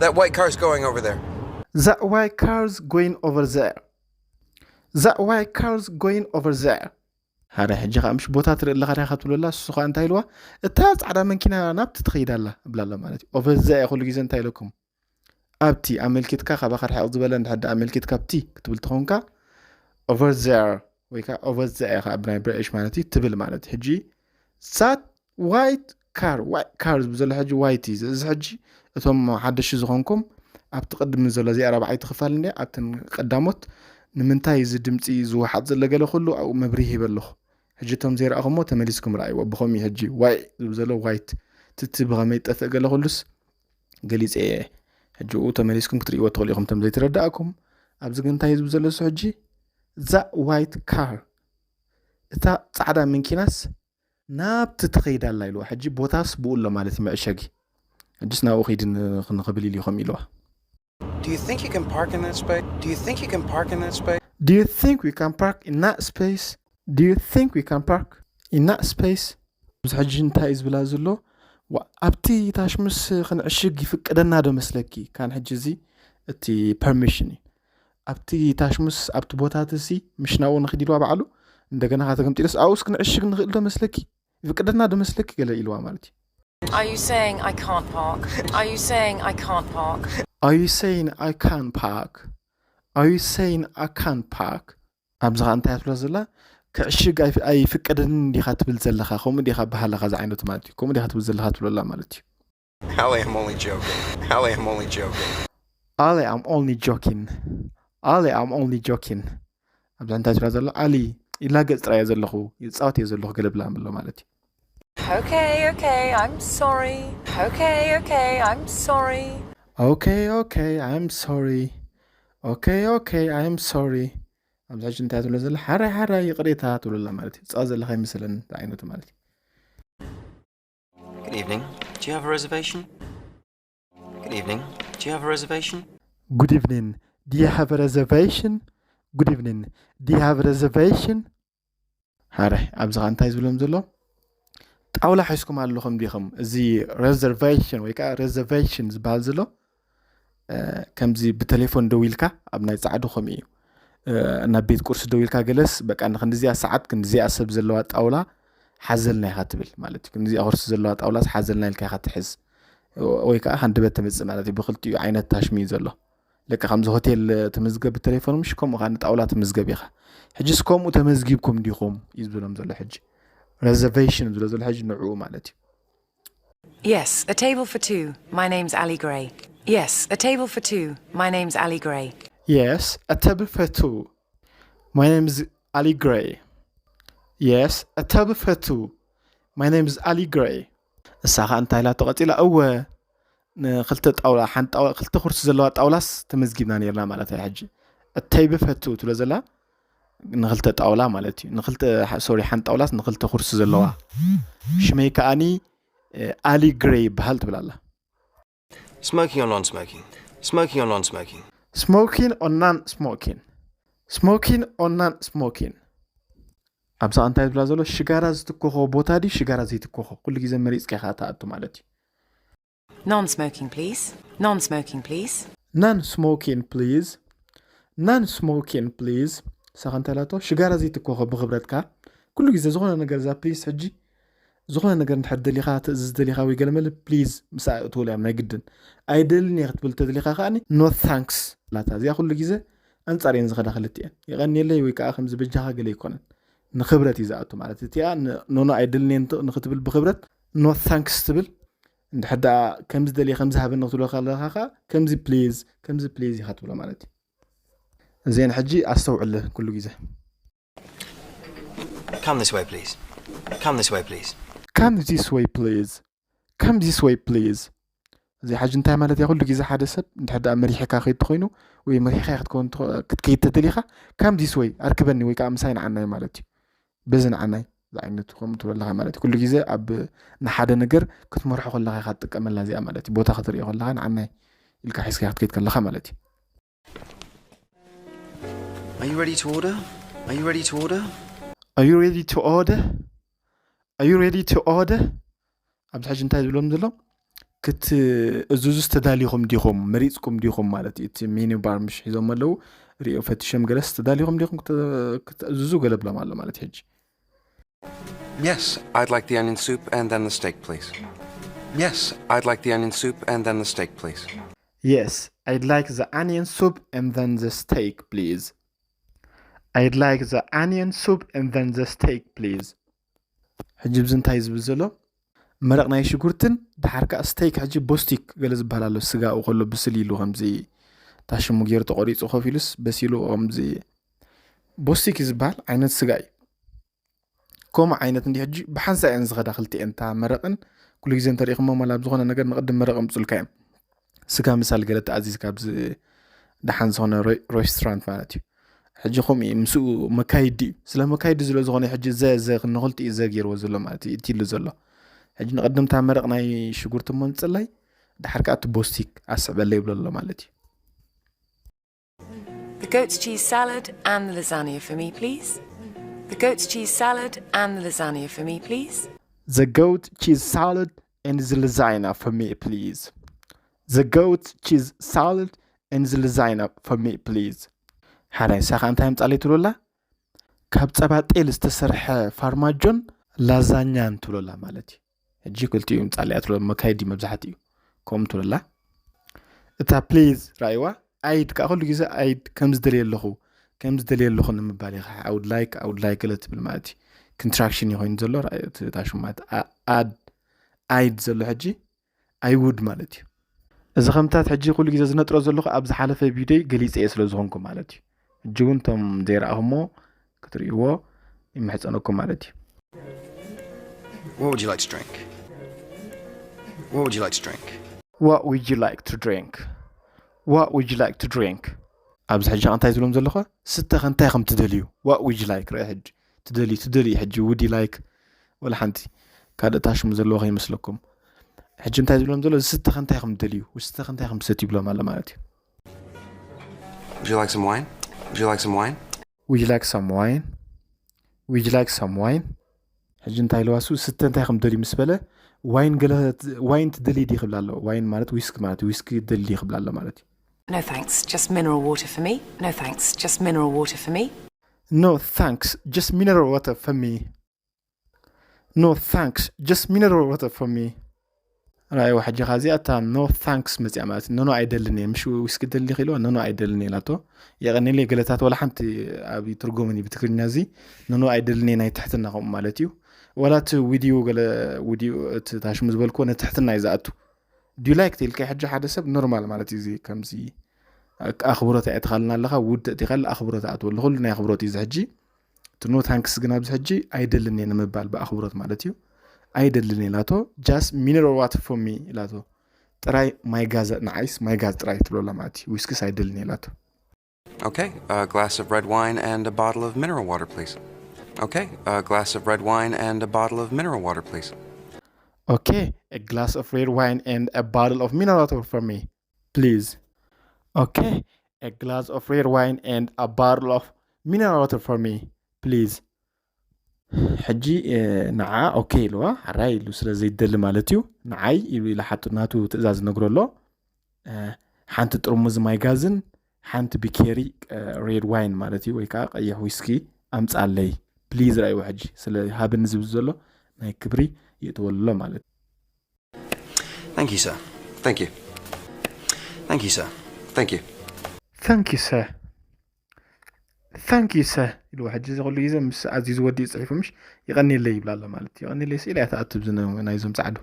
That white car's going over there. That white car's going over there. That white car's going over there. ሓደ ሕጂ ከዓ ምሽ ቦታ ትርኢ ኣለኻ ዲኻ ትብሎ ኣላ እሱ ከዓ እንታይ ኢልዋ እታ ፃዕዳ መኪና ናብቲ ትኸይድ ኣላ እብላ ኣሎ ማለት እዩ። ኦቨር ዘ ኩሉ ግዜ እንታይ ኢለኩም ኣብቲ ኣመልኪትካ ካባኻ ርሕቕ ዝበለ እንድሕር ደኣ ኣመልኪትካ ኣብቲ ክትብል ትኾንካ over there ወይ ከዓ over there ኢኻ ብናይ ብሪቲሽ ማለት እዩ ትብል ማለት እዩ። ሕጂ that white car white car ዝብል ዘሎ ሕጂ white እዩ እዚ ሕጂ እቶም ሓደሽቲ ዝኾንኩም ኣብቲ ቅድሚ ዘሎ እዚኣ ራብዓይቲ ክፋል እንድያ ኣብተን ቀዳሞት ንምንታይ እዚ ድምፂ ዝወሓጥ ዘሎ ገለ ኩሉ ኣብኡ መብርሂ ሂበ ኣለኹ። ሕጂ እቶም ዘይረኣኹሞ ተመሊስኩም ረኣይዎ ብኸምኡ እዩ ሕጂ ዋይ ዝብል ዘሎ white ትቲ ብኸመይ ጠፍእ ገለ ኩሉስ ገሊፀ እየ። ሕጂ ኡ ተመሊስኩም ክትርእይዎ ትኽእሉ ኢኹም እቶም ዘይተረዳእኩም። ኣብዚ ግን እንታይ ዝብል ዘሎ እሱ ሕጂ እዛ white car እታ ጻዕዳ መኪናስ ናብቲ ትኸይድ ኣላ ኢልዋ። ሕጂ ቦታስ ብኡ ኣሎ ማለት እዩ መዕሸጊ። ሕጅስ ናብኡ ኸይዲ ንኽብል ኢሉ ኢኹም ኢልዋ። Do you think you can park in that space? Do you think you can park in that space? Do you think we can park in that space? Do you think we can park in that space? ኣብዚ ሕጂ እንታይ እዩ ዝብላ ዘሎ? ኣብቲ ታሽሙስ ክንዕሽግ ይፍቀደና ዶ መስለኪ? ካን ሕጂ እዚ እቲ ፐርሚሽን እዩ። ኣብቲ ታሽሙስ ኣብቲ ቦታት እዚ ምሽ ናብኡ ንኽድ ኢልዋ ባዕሉ እንደገና ካተገምጢለስ ኣብኡስ ክንዕሽግ ንኽእል ዶ መስለኪ? ይፍቀደና ዶ መስለኪ ገለ ኢልዋ ማለት እዩ። Are you saying I can't park? Are you saying I can't park? Are you saying I can't park? Are you saying I can't park? ኣብዚ ኸዓ እንታይ ትብሎ ዘላ ክዕሽግ ኣይፍቀደንን እንዲኻ ትብል ዘለኻ ከምኡ ዲኻ ባህላኻ ዝዓይነቱ ማለት እዩ ከምኡ ዲኻ ትብል ዘለኻ ትብለላ ማለት እዩ። Allie, I'm only joking. Allie, I'm only joking. Allie, I'm only joking. Allie, I'm only joking. ኣብዚ እንታይ ትብላ ዘሎ ኣሊ ይላገጽ ጥራይ እየ ዘለኹ ይጻወት እየ ዘለኹ ገለ ብላ ኣሎ ማለት እዩ። Okay, okay, I'm sorry. Okay, okay, I'm sorry. Okay, okay, I'm sorry. Okay, okay, I'm sorry. ኣብዚ ሕጂ እንታይ ትብሎ ዘላ? ሓራይ ሓራይ ይቕሬታ ትብሎ ኣላ ማለት እዩ። ፃ ዘለኻ ይመስለኒ ዝዓይነቱ ማለት እዩ። Good evening. Do you have a reservation? Good evening. Do you have a reservation? Good evening. Do you have a reservation? Good evening. Do you have a reservation? ሓራይ ኣብዚ ኸ እንታይ ዝብሎም ዘሎ? ጣውላ ሒዝኩም ኣለኹም ዲኹም? እዚ reservation ወይ ከዓ reservation ዝበሃል ዘሎ ከምዚ ብቴሌፎን ደው ኢልካ ኣብ ናይ ፃዕዱ ከምኡ እዩ። ናብ ቤት ቁርሲ ደው ኢልካ ገለስ በቃ ንክንዲዚኣ ሰዓት ክንዲዚኣ ሰብ ዘለዋ ጣውላ ሓዘልና ኢኻ ትብል ማለት እዩ። ክንዲዚኣ ቁርሲ ዘለዋ ጣውላስ ሓዘልና ኢልካ ኢኻ ትሕዝ ወይ ከዓ ሃንደበት ተመፅእ ማለት እዩ። ብክልቲኡ ዓይነት ታሽሚ እዩ ዘሎ። ልክዕ ከምዚ ሆቴል ትምዝገብ ብቴሌፎን ምሽ ከምኡ ከዓ ንጣውላ ትምዝገብ ኢኻ። ሕጂስ ከምኡ ተመዝጊብኩም ዲኹም እዩ ዝብሎም ዘሎ ሕጂ። Reservation ዝብሎ ዘሎ ሕጂ ንዕኡ ማለት እዩ። Yes, a table for two. My name's Ali Gray. Yes, a table for two. My name's Ali Gray. Yes, a table for two. My name is Ali Gray. Yes, a table for two. My name is Ali Gray. እሳ ኸዓ እንታይ ኢላቶ ቀፂላ? እወ ንክልተ ጣውላ ሓንቲ ጣውላ ክልተ ኩርሲ ዘለዋ ጣውላስ ተመዝጊብና ነርና ማለት እያ። ሕጂ a table for two ትብሎ ዘላ ንክልተ ጣውላ ማለት እዩ። ንክልተ ሶሪ ሓንቲ ጣውላስ ንክልተ ኩርሲ ዘለዋ። ሽመይ ከዓኒ ኣሊ ግሬ ይበሃል ትብል ኣላ። Smoking or non-smoking? Smoking or non-smoking? Smoking or non-smoking? Smoking or non-smoking? ኣብዛ እንታይ ዝብላ ዘሎ ሽጋራ ዝትኮኾ ቦታ ድዩ ሽጋራ ዘይትኮኾ? ኩሉ ግዜ መሪፅካ ኢኻ ትኣቱ ማለት እዩ። Non-smoking, please. Non-smoking, please. Non-smoking please. Non-smoking please. ሳኻ እንታይ ላቶ ሽጋራ ዘይትኮኾ ብክብረትካ ኩሉ ግዜ ዝኾነ ነገር እዛ ፕሊዝ ሕጂ ዝኾነ ነገር እንድሕር ደሊኻ ትእዝዝ ደሊኻ ወይ ገለመለ ፕሊዝ ምስ ኣእትውላ እዮም ናይ ግድን ኣይደልን እየ ክትብል ተደሊኻ ከዓኒ no thanks ላታ እዚኣ ኩሉ ግዜ ኣንጻር እየን ዝኸዳ ክልቲኤን የቐንየለይ ወይ ከዓ ከምዚ በጃኻ ገለ ኣይኮነን ንክብረት እዩ ዝኣቱ ማለት እቲኣ ኖኖ ኣይደልን እየ ንክትብል ብክብረት no thanks ትብል እንድሕር ደኣ ከምዚ ደልየ ከምዚ ሃበኒ ክትብሎ ከለኻ ከዓ ከምዚ ፕሊዝ ከምዚ ፕሊዝ ኢኻ ትብሎ ማለት እዩ እዚአን ሕጂ ኣስተውዕለ ኩሉ ግዜ Come this way, please. Come this way, please. Come this way, please. Come this way, please. እዚ ሕጂ እንታይ ማለት እያ ኩሉ ግዜ ሓደ ሰብ እንድሕር ደኣ መሪሕካ ከይድ ተኮይኑ ወይ መሪሕካ ክትከውን ክትከይድ ተደሊኻ come this way ኣርክበኒ ወይ ከዓ ምሳይ ንዓናይ ማለት እዩ በዚ ንዓናይ ዝዓይነቱ ከምኡ ትብለካ ማለት እዩ ኩሉ ግዜ ኣብ ንሓደ ነገር ክትመርሖ ከለካ ኢካ ትጥቀመላ እዚኣ ማለት እዩ ቦታ ክትሪኦ ከለካ ንዓናይ ኢልካ ሒዝካ ክትከይድ ከለካ ማለት እዩ Are you ready to order? Are you ready to order? Are you ready to order? Are you ready to order? ኣብዚ ሕጂ እንታይ ዝብሎም ዘሎ ክትእዝዙ ዝተዳሊኹም ዲኹም መሪፅኩም ዲኹም ማለት እዩ እቲ ሜኒ ባር ምሽ ሒዞም ኣለዉ ሪኦ ፈቲሾም ገለስ ተዳሊኹም ዲኹም ክትእዝዙ ገለ ብሎም ኣሎ ማለት ሕጂ Yes, I'd like the onion soup and then the steak, please. Yes, I'd like the onion soup and then the steak, please. Yes, I'd like the onion soup and then the steak, please. I'd like the onion soup and then the steak, please. ሕጂ ብዚ እንታይ ዝብል ዘሎ መረቕ ናይ ሽጉርትን ድሓር ከዓ ስቴክ ሕጂ ቦስቲክ ገለ ዝበሃል ኣሎ ስጋኡ ከሎ ብስል ኢሉ ከምዚ ታሽሙ ገይሩ ተቆሪፁ ኮፍ ኢሉስ በሲሉ ከምዚ ቦስቲክ እዩ ዝበሃል ዓይነት ስጋ እዩ ከምኡ ዓይነት እንዲ ሕጂ ብሓንሳ እየን ዝኸዳ ክልቲኤን እታ መረቕን ኩሉ ግዜ እንተሪኢኹሞ ማላ ኣብ ዝኾነ ነገር ንቕድም መረቕ ምፁልካ እዮም ስጋ ምሳል ገለ ተኣዚዝካ ኣብዚ ደሓን ዝኾነ ሬስቶራንት ማለት እዩ ሕጂ ከምኡ እዩ ምስኡ መካይዲ እዩ ስለ መካይዲ ስለ ዝኾነ ሕጂ ዘ ዘ ንክልቲኡ ዘ ገይርዎ ዘሎ ማለት እዩ እትይሉ ዘሎ ሕጂ ንቕድምታ መረቕ ናይ ሽጉርቲ እሞ ንፅላይ ድሓር ከዓ እቲ ቦስቲክ ኣስዕበለ ይብሎ ኣሎ ማለት እዩ The goat's cheese salad and the lasagna for me, please. The goat's cheese salad and the lasagna for me, please. The goat cheese salad and the lasagna for me, please. The goat cheese salad and the lasagna for me, please. ሓራይ ሳኻ እንታይ ምጻለይ ትብሎላ? ካብ ጸባ ጤል ዝተሰርሐ ፋርማጆን ላዛኛን ትብሎላ ማለት እዩ። ሕጂ ክልቲኡ ምጻለይ ኣትሎ መካይዲ መብዛሕትኡ ከምኡ ትብሎላ። እታ ፕሊዝ ራእይዋ ኣይድ ከዓ ኩሉ ግዜ ኣይድ ከም ዝደልየ ኣለኹ ከም ዝደልየ ኣለኹ ንምባል ኢኻ I would like I would like ገለ ትብል ማለት እዩ ኮንትራክሽን እዩ ኮይኑ ዘሎ እታ ሽማት ኣድ ኣይድ ዘሎ ሕጂ ኣይውድ ማለት እዩ እዚ ከምታት ሕጂ ኩሉ ግዜ ዝነጥሮ ዘለኹ ኣብ ዝሓለፈ ቪድዮይ ገሊፀ እየ ስለ ዝኾንኩ ማለት እዩ ሕጂ እውን እቶም ዘይረኣኹሞ ክትርእይዎ ይምሕፀነኩም ማለት እዩ What would you like to drink? What would you like to drink? What would you like to drink? What would you like to drink? ኣብዚ ሕጂ እንታይ ዝብሎም ዘለኹ? ስተ ከ እንታይ ከም ትደልዩ? What would you like? ርአ ሕጂ ትደልዩ ትደልዩ ሕጂ ውዲ ላይክ ወላ ሓንቲ ካልእ ታሽሙ ዘለዎ ከይመስለኩም። ሕጂ እንታይ ዝብሎም ዘሎ? ዝስተ ከ እንታይ ከም ትደልዩ? ዝስተ ከ እንታይ ከም ትሰትዩ ይብሎም ኣሎ ማለት እዩ። Would you like some wine? Would you like some wine? Would you like some wine? Would you like some wine? ሕጂ እንታይ ኢልዋ እሱ? ስተ እንታይ ከም ደልዩ ምስ በለ ዋይን ገለ ዋይን ትደልይ ዲ ክብላ ኣሎ። ዋይን ማለት ዊስኪ ማለት እዩ። ዊስኪ ደልይ ዲ ክብላ ኣሎ ማለት እዩ። No thanks, just mineral water for me. No thanks, just mineral water for me. No thanks, just mineral water for me. No thanks, just mineral water for me. ራእይዋ ሕጂ ኻዚ ኣታ no thanks መፅያ ማለት ኖኖ ኣይደልን እየ። ምሽ ዊስኪ ደሊ ኪልዋ ኖኖ ኣይደልን እየ ኢላቶ። የቐኒለይ ገለታት ዋላ ሓንቲ ኣብ ትርጉምን እዩ ብትግርኛ እዚ ኖኖ ኣይደልን እየ ናይ ትሕትና ከምኡ ማለት እዩ። ዋላ እቲ ዊድዩ ገለ ዊድዩ እቲ ታሽሙ ዝበልክዎ ነትሕትና እዩ ዝኣቱ። ዱ ላይክ ተልካ ሕጂ ሓደ ሰብ ኖርማል ማለት እዩ። እዚ ከምዚ ኣኽብሮት ኣእትኻልና ኣለኻ ውድእ ትኻል ኣኽብሮት ኣእትወሉ ኩሉ ናይ ኣኽብሮት እዩ። እዚ ሕጂ እቲ no thanks ግን ኣብዚ ሕጂ ኣይደልን እየ ንምባል ብኣኽብሮት ማለት እዩ። ኣይደልን እየ ኢላቶ። Just mineral water for me ኢላቶ። ጥራይ ማይ ጋዝ ንዓይስ ማይ ጋዝ ጥራይ ትብለላ ማለት እዩ። ዊስክስ ኣይደልን እየ ኢላቶ። Okay, a glass of red wine and a bottle of mineral water, please. Okay, a glass of red wine and a bottle of mineral water, please. Okay, a glass of red wine and a bottle of mineral water for me, please. Okay, a glass of red wine and a bottle of mineral water for me, please. ሕጂ ንዓ ኦኬ ኢልዋ። ሕራይ ኢሉ ስለ ዘይደሊ ማለት እዩ። ንዓይ ኢሉ ሓቱ ናቱ ትእዛዝ ነግሮ ኣሎ። ሓንቲ ጥርሙዝ ማይ ጋዝን ሓንቲ ቢኬሪ ሬድ ዋይን ማለት እዩ፣ ወይ ከዓ ቀይሕ ዊስኪ ኣምፃለይ ፕሊዝ። ራእይዎ ሕጂ ስለ ሃብኒ ዝብል ዘሎ ናይ ክብሪ ይእትወሉ ኣሎ ማለት እዩ። Thank you, sir. Thank you. Thank you, sir. Thank you. Thank you, sir. Thank you, sir. ኢልዎ ሕጂ እዚ ኩሉ ግዜ ምስ ኣዝዩ ዝወዲ እዩ ፅሒፉ ምሽ ይቐኒለይ ይብላ ኣሎ ማለት እዩ። ይቐኒለይ ስኢላ እያ ትኣቱ ኣብዚ ነ- ናይዞም ፃዕዱ።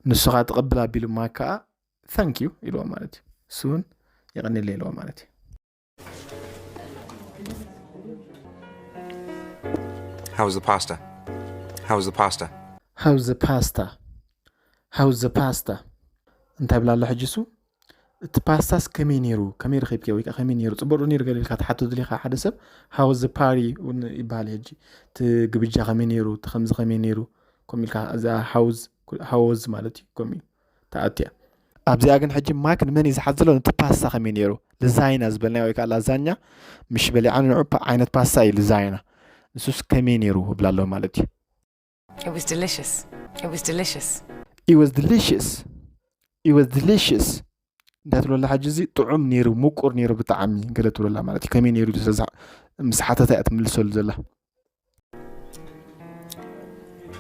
ንሱ ከዓ ትቕብል ኣቢሉ ማክ ከዓ thank you ኢልዎ ማለት እዩ። እሱ እውን ይቐኒለይ ኢልዎ ማለት እዩ። How's the pasta? How's the pasta? How's the pasta? How's the pasta? እንታይ ብላ ኣሎ ሕጂ እሱ? እቲ ፓስታስ ከመይ ነይሩ? ከመይ ረኺብክዮ? ወይ ከዓ ከመይ ነይሩ? ፅቡቅ ዶ ነይሩ? ገለ ኢልካ ትሓቶ ደሊኻ ሓደ ሰብ how was the party እውን ይበሃል። ሕጂ እቲ ግብጃ ከመይ ነይሩ? እቲ ከምዚ ከመይ ነይሩ? ከምኡ ኢልካ እዛ how was ማለት እዩ። ከምኡ እዩ ተኣትያ። ኣብዚኣ ግን ሕጂ ማክ ንመን እዩ ዝሓት ዘሎ? ነቲ ፓስታ ከመይ ነይሩ? ልዛይና ዝበልናዮ ወይ ከዓ ላዛኛ ምሽ በሊዓ ንዑ ፓ- ዓይነት ፓስታ እዩ ልዛይና። ንሱስ ከመይ ነይሩ እብላ ኣለዎ ማለት እዩ። It was delicious. It was delicious. It was delicious. It was delicious. እንታይ ትብለላ ሕጂ እዚ ጥዑም ነይሩ፣ ምቁር ነይሩ ብጣዕሚ ገለ ትብለላ ማለት እዩ። ከመይ ነይሩ ኢሉ ስለዚ ምስ ሓተታ እያ ትምልሰሉ ዘላ።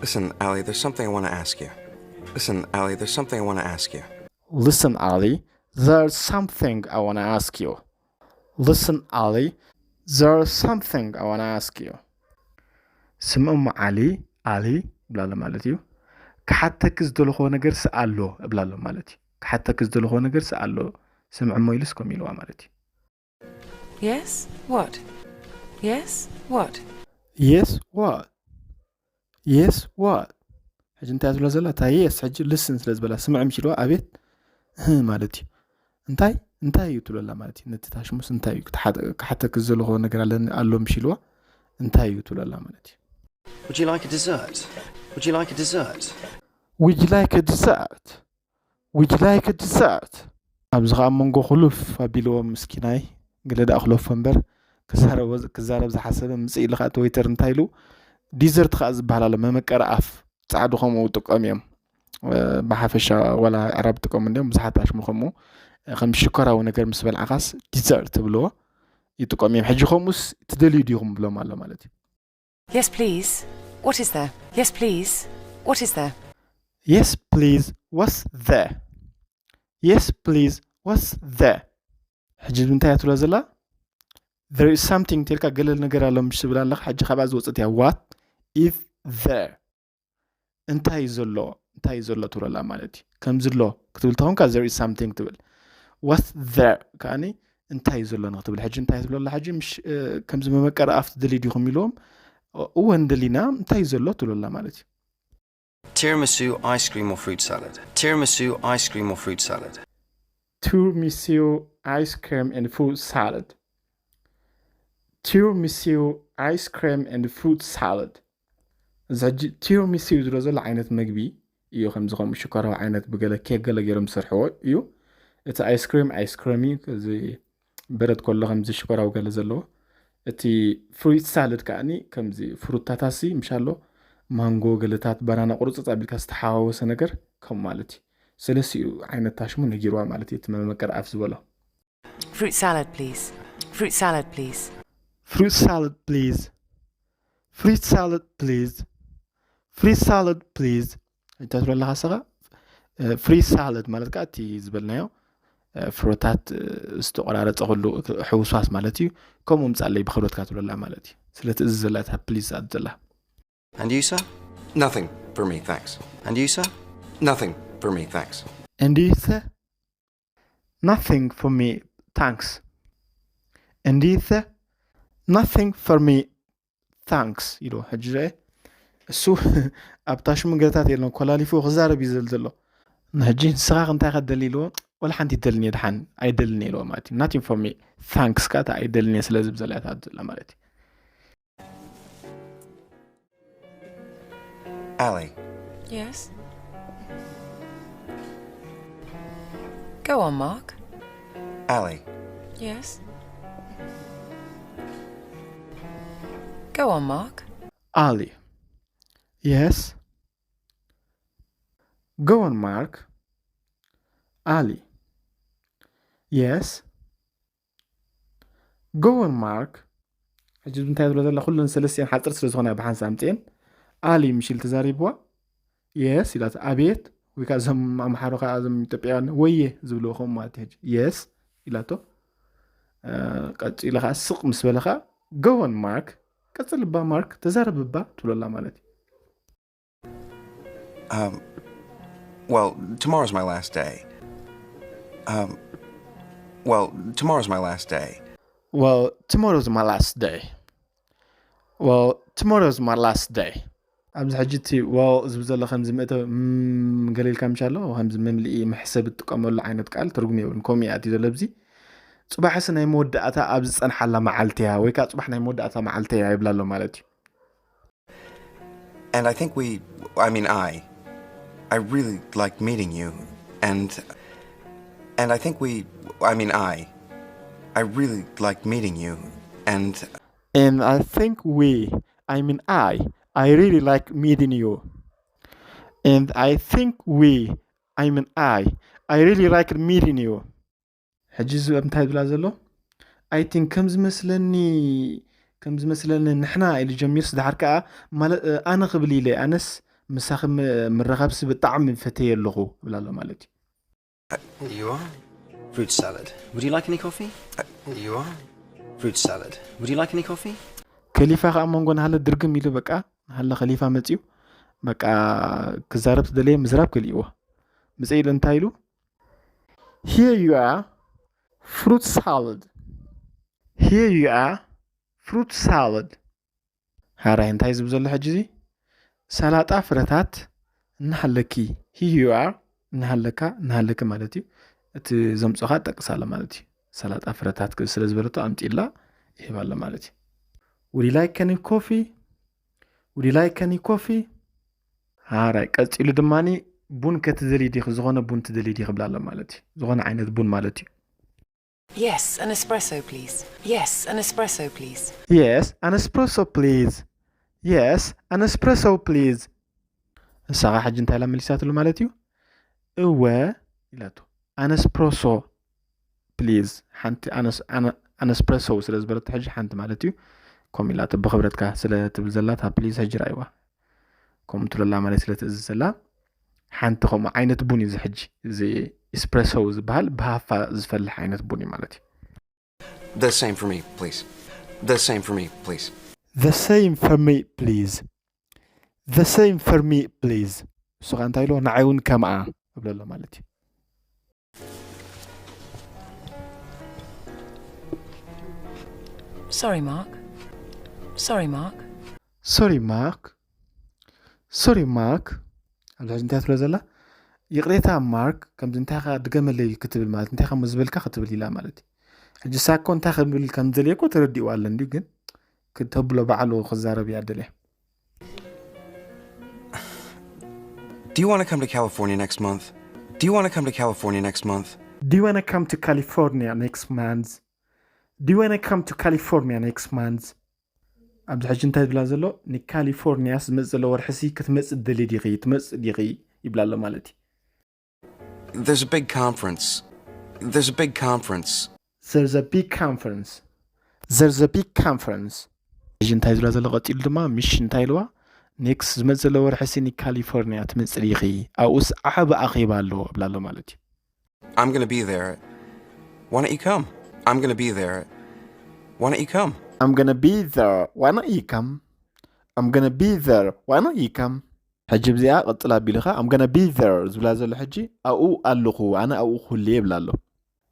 Listen, Allie, there's something I want to ask you. Listen, Allie, there's something I want to ask you. Listen, Allie, there's something I want to ask you. Listen, Allie, there's something I want to ask you. ስምዕሞ ዓሊ፣ ኣሊ ብላሎ ማለት እዩ። ክሓተኪ ዝደለኽዎ ነገር ስኣሎ እብላሎ ማለት እዩ። ክሓተኪ ዝደለኽዎ ነገር ስኣሎ ስምዕሞ ኢሉስ ከም ኢልዋ ማለት እዩ። Yes? What? Yes? What? Yes what? Yes what? ሕጂ እንታይ ትብሎ ዘላ እታ የስ ሕጂ ልስን ስለ ዝበላ ስምዕ ምሽ ኢልዋ ኣቤት እህ ማለት እዩ። እንታይ እንታይ እዩ ትብለላ ማለት እዩ። ነቲ ታሽሙስ እንታይ እዩ ክትሓተ- ክሓተኪ ዘለኹዎ ነገር ኣለኒ ኣሎ ምሽ ኢልዋ እንታይ እዩ ትብለላ ማለት እዩ። Would you like a dessert? Would you like a dessert? Would you like a dessert? Would you like a dessert? ኣብዚ ከዓ መንጎ ክሉፍ ኣቢልዎም ምስኪናይ ገለ ደኣ ክለፎ እምበር ክዛረቦ- ክዛረብ ዝሓሰበ ምፅእ ኢሉ ከዓ እቲ ወይተር እንታይ ኢሉ ዲዘርት ከዓ ዝበሃል ኣሎ መመቀሪ ኣፍ ፃዕዱ ከምኡ ጥቀም እዮም። ብሓፈሻ ዋላ ዕራብ ጥቀሙ እንዲም ብዙሓት ኣሽሙ ከምኡ ከም ሽኮራዊ ነገር ምስ በልዓኻስ ዲዘርት ትብልዎ ይጥቀሙ እዮም። ሕጂ ከምኡስ ትደልዩ ዲኹም ብሎም ኣሎ ማለት እዩ። Yes, please. What is there? Yes, please. What is there? Yes please what's there? Yes please what's there? ሕጂ እንታይ እያ ትብሎ ዘላ? There is something ተልካ ገለ ነገር ኣሎ ምሽ ትብል ኣለኻ። ሕጂ ካብኣ ዝወፅት እያ what is there? እንታይ እዩ ዘሎ እንታይ እዩ ዘሎ ትብለላ ማለት እዩ። ከምዚ ኣሎ ክትብል ተኾንካ there is something ትብል። What's there ከዓኒ እንታይ እዩ ዘሎ ንክትብል ሕጂ እንታይ ትብለላ ሕጂ ምሽ ከምዚ መመቀሪ ኣፍ ትደልዩ ዲኹም ኢልዎም እወ ንደሊና እንታይ እዩ ዘሎ ትብለላ ማለት እዩ። Tiramisu, ice cream or fruit salad? Tiramisu, ice cream or fruit salad? Tiramisu, ice cream and fruit salad. Tiramisu, ice cream and fruit salad. እዚ ሕጂ tiramisu ዝብሎ ዘሎ ዓይነት መግቢ እዩ። ከምዚ ከምኡ ሽኮራዊ ዓይነት ብገለ ኬክ ገለ ገይሮም ዝሰርሕዎ እዩ። እቲ ice cream ice cream እዩ። እዚ በረድ ከሎ ከምዚ ሽኮራዊ ገለ ዘለዎ። እቲ fruit salad ከዓኒ ከምዚ ፍሩታታሲ ምሻሎ ማንጎ ገለታት ባናና ቁርፅፅ ኣቢልካ ዝተሓዋወሰ ነገር ከም ማለት እዩ። ስለሲ እዩ ዓይነት ታሽሙ ነጊርዋ ማለት እዩ። እቲ መመቀር ኣፍ ዝበሎ Fruit salad, please. Fruit salad, please. Fruit salad, please. Fruit salad, please. Fruit salad, please. እንታይ ትብሎ ኣለኻ ንስኻ? Fruit salad ማለት ከዓ እቲ ዝበልናዮ ፍሮታት ዝተቆራረፀ ኩሉ ሕውስዋስ ማለት እዩ። ከምኡ ምፃለይ ብክብረትካ ትብለላ ማለት እዩ። ስለቲ እዚ ዘላ እታ ፕሊዝ ኣት ዘላ And you, sir? Nothing for me, thanks. And you, sir? Nothing for me, thanks. And you, sir? Nothing for me, thanks. And you, sir? Nothing for me, thanks. ኢሉ ሕጂ እሱ ኣብታ ሽሙ ገለታት የለን ኮላሊፉ ክዛረብ እዩ ዝብል ዘሎ። ንሕጂ ንስኻ እንታይ ከደሊ ኢልዎ? ወላ ሓንቲ ይደልኒ ድሓን ኣይደልኒ ኢልዎ ማለት እዩ። Nothing for me, thanks። ካታ ኣይደልኒ ስለ ዝብል ዘላ እያ ትኣቱ ዘላ ማለት እዩ። Allie, Yes? Go on, Mark. Allie, Yes? Go on, Mark. Ali. Yes. Go on, Mark. Ali. Yes. Go on, Mark. ሕጂ እንታይ ዝብሎ ዘላ ኩለን ሰለስቲአን ሓፅር ስለ ዝኾና ብሓንሳብ ኣምፅኤን ኣሊ ምሽ ኢሉ ተዛሪብዋ። የስ ኢላቶ። ኣቤት። ወይ ከዓ እዞም ኣምሓሩ ከዓ እዞም ኢትዮጵያውያን ወየ ዝብልዎ ከምኡ ማለት እዩ። ሕጂ የስ ኢላቶ። ቀፂሉ ከዓ ስቕ ምስ በለ ከዓ go on, Mark፣ ቀፅል እባ ማርክ፣ ተዛረብ እባ ትብሎ ኣላ ማለት እዩ። Um, well, tomorrow's my last day. Um, well, tomorrow's my last day. Well, tomorrow's my last day. Well, tomorrow's my last day. ኣብዚ ሕጂ እቲ well ዝብል ዘሎ ከምዚ ምእተ ገሊልካ ምሻ ኣሎ ከምዚ መምልኢ መሕሰብ እትጥቀመሉ ዓይነት ቃል ትርጉም የብሉን። ከምኡ እዩ ኣትዩ ዘሎ ኣብዚ። ፅባሕስ ናይ መወዳእታ ኣብ ዝፀንሓላ መዓልቲ እያ ወይ ከዓ ፅባሕ ናይ መወዳእታ መዓልቲ እያ ይብላ ኣሎ ማለት እዩ። And I think we, I mean, I, I really like meeting you. And, and I think we, I mean, I, I really like meeting you. And, And I think we, I mean, I, I really like meeting you. And I think we, I mean, I, I really like meeting you. ሕጂ እዚ እንታይ ዝብላ ዘሎ? I think ከም ዝመስለኒ ከም ዝመስለኒ ንሕና ኢሉ ጀሚርስ ድሓር ከዓ ማለት ኣነ ክብል ኢለ ኣነስ ምሳኺ ምርኻብሲ ብጣዕሚ ፈተየ ኣለኹ ይብል ኣሎ ማለት እዩ። You are? Fruit salad. Would you like any coffee? You are? Fruit salad. Would you like any coffee? ከሊፋ ከዓ መንጎ ናሃለ ድርግም ኢሉ በቃ ናሃለ ከሊፋ መፅዩ በቃ ክዛረብ ዝደለየ ምዝራብ ከሊእዎ ምፅእ ኢሉ እንታይ ኢሉ? Here you are fruit salad. Here you are fruit salad. ሃራይ እንታይ ዝብ ዘሎ ሕጂ እዚ ሰላጣ ፍረታት እናሃለኪ here you are እናሃለካ እናሃለኪ ማለት እዩ። እቲ ዘምፅኦኻ ጠቅስ ኣሎ ማለት እዩ። ሰላጣ ፍረታት ስለ ዝበለቶ ኣምፂላ ይህብ ኣሎ ማለት እዩ። Would you like any coffee? Would you like any coffee? ሃራይ ቀፂሉ ድማ ቡን ከትደሊ ዲኺ ዝኾነ ቡን ትደሊ ዲኺ ይብላ ኣሎ ማለት እዩ። ዝኾነ ዓይነት ቡን ማለት እዩ። Yes, an espresso, please. Yes, an espresso, please. Yes, an espresso, please. Yes, an espresso, please. ንሳኻ ሕጂ እንታይ ኢላ መሊሳትሉ ማለት እዩ? እወ ኢላቶ። ኣነስፕሮሶ ፕሊዝ። ሓንቲ ኣነስፕረሶ ስለ ዝበለቶ ሕጂ ሓንቲ ማለት እዩ። ከምኡ ኢላቶ ብክብረትካ ስለ ትብል ዘላታ ፕሊዝ ሕጂ ራይዋ። ከምኡ ትብለላ ማለት ስለ ትእዝዝ ዘላ ሓንቲ ከምኡ ዓይነት ቡን እዩ። እዚ ሕጂ እዚ ኢስፕረሶ ዝበሃል ብሃፋ ዝፈልሕ ዓይነት ቡን እዩ ማለት እዩ። The same for me, please. The same for me, please. The same for me, please. The same for me, please. ንሱ ከዓ እንታይ ኢልዎ? ንዓይ እውን ከምኣ እብለሎ ማለት እዩ። Sorry, Mark. Sorry, Mark. Sorry, Mark. Sorry, Mark. ኣብዚ ሕጂ እንታይ ትብሎ ዘላ? ይቕሬታ ማርክ፣ ከምዚ እንታይ ኢኻ ድገመለይ ክትብል ማለት እንታይ ኢኻ ዝበልካ ክትብል ኢላ ማለት እዩ። ሕጂ ሳኮ እንታይ ክብል ከም ዘልየኮ ተረዲእዋ ኣሎ እንዲ ግን ክተብሎ ባዕሉ ክዛረብ እያ ደልያ። Do you want to come to California next month? Do you want to come to California next month? Do you want to come to California next month? Do you want to come to California next month? ኣብዚ ሕጂ እንታይ ዝብላ ዘሎ ንካሊፎርኒያ ዝመፅ ዘሎ ወርሕሲ ክትመፅእ ደሊ ዲኺ ትመፅእ ዲኺ ይብላ ኣሎ ማለት እዩ። There's a big conference. There's a big conference. There's a big conference. There's a big conference. ሕጂ እንታይ ዝብላ ዘሎ ቀፂሉ ድማ ምሽ እንታይ ኢልዋ ኔክስ ዝመፅ ዘሎ ወርሕሲ ንካሊፎርኒያ ትመፅእ ዲኺ ኣብኡስ ዓቢ ኣኼባ ኣሎ ይብላ ኣሎ ማለት እዩ። I'm gonna be there. Why don't you come? I'm gonna be there. Why don't you come? I'm gonna be there. Why not you come? I'm gonna be there. Why not you come? ሕጂ ብዚኣ ቅፅል ኣቢልኻ I'm gonna be there ዝብላ ዘሎ ሕጂ ኣብኡ ኣለኹ ኣነ ኣብኡ ክህሉ ይብላ ኣሎ።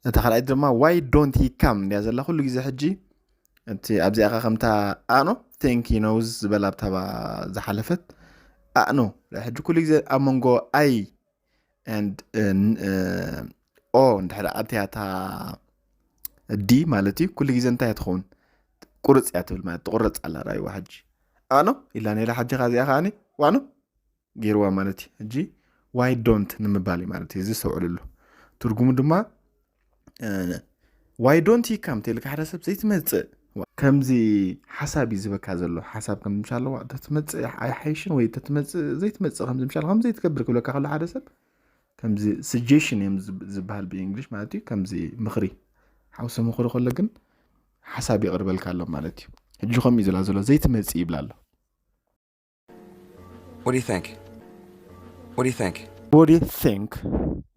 እታ ካልኣይቲ ድማ why don't he come እንድያ ዘላ ኩሉ ግዜ ሕጂ እቲ ኣብዚኣ ከምታ ኣኖ think he knows ዝበላ ኣብታ ዝሓለፈት ኣኖ ሕጂ ኩሉ ግዜ ኣብ መንጎ I and ኦ እንድሕር ኣትያታ ዲ ማለት እዩ ኩሉ ግዜ እንታይ ትኸውን ቁርፅ እያ ትብል ማለት ትቁረፅ ኣላ ራይዋ ሕጂ ኣኖ ኢላ ነላ ሕጂ ካዚኣ ከዓኒ ዋኖ ገይርዋ ማለት እዩ ሕጂ why don't ንምባል እዩ ማለት እዩ እዚ ዝተውዕልሉ ትርጉሙ ድማ why don't you come ተልካ ሓደ ሰብ ዘይትመፅእ ከምዚ ሓሳብ እዩ ዝበካ ዘሎ ሓሳብ ከም ምሻ ኣለዋ ተትመፅእ ኣይሓይሽን ወይ ተትመፅእ ዘይትመፅእ ከም ምሻ ከም ዘይትገብር ክብለካ ከሎ ሓደ ሰብ ከምዚ suggestion እዮም ዝበሃል ብእንግሊሽ ማለት እዩ ከምዚ ምኽሪ ሓውሲ ምኽሪ ከሎ ግን ሓሳብ ይቕርበልካ ኣሎ ማለት እዩ ሕጂ ከምኡ እዩ ዝላ ዘሎ ዘይትመፅእ ይብላ ኣሎ What do you think? What do you think? What do you think?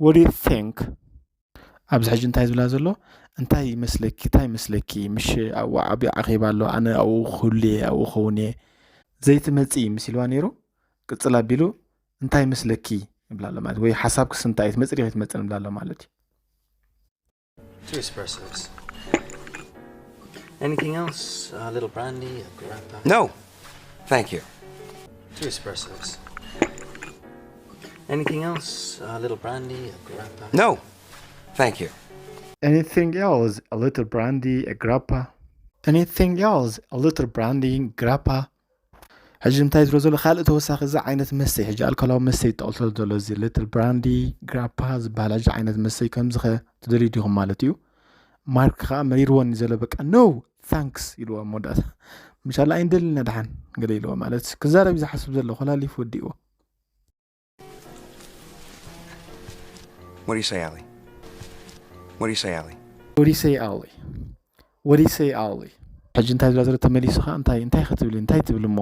What do you think? ኣብዚ ሕጂ እንታይ ዝብላ ዘሎ እንታይ ይመስለኪ እንታይ ይመስለኪ ምሽ ኣብኡ ዓብዩ ዓኼባ ኣሎ ኣነ ኣብኡ ክህሉ እየ ኣብኡ ክኸውን እየ ዘይትመፅእ ምስ ኢልዋ ነይሩ ቅፅል ኣቢሉ እንታይ ይመስለኪ ይብላ ኣሎ ማለት ወይ ሓሳብ ክስንታይ ትመፅእ ዲኺ ትመፅእ ንብላ ኣሎ ማለት እዩ Two espressos. Anything else? A little brandy, a grappa? No, thank you. Two espressos. Anything else? A little brandy, a grappa? No, thank you. Anything else? A little brandy, a grappa. Anything else? A little brandy, grappa. ሕጂ እንታይ ዝብሎ ዘሎ ካልእ ተወሳኺ እዚ ዓይነት መስተይ ሕጂ ኣልኮላዊ መስተይ ይጠቕልተሉ ዘሎ እዚ little brandy grappa ዝበሃል ሕጂ ዓይነት መስተይ ከምዚ ኸ ትደልዩ ዲኹም ማለት እዩ ማርክ ከዓ መሪርወኒ ዘሎ በቃ no thanks ኢልዎ መወዳእታ ምሻላ ኣይንደልና ደሓን ገለ ኢልዎ ማለት ክዛረብ እዩ ዝሓስብ ዘሎ ኮላሊፍ ወዲእዎ What do you say, Allie? What do you say, Allie? What do you say, Allie? What do you say, Allie? ሕጂ እንታይ ዝብላ ዘሎ ተመሊሱ ከዓ እንታይ እንታይ ክትብል እንታይ ትብል እሞ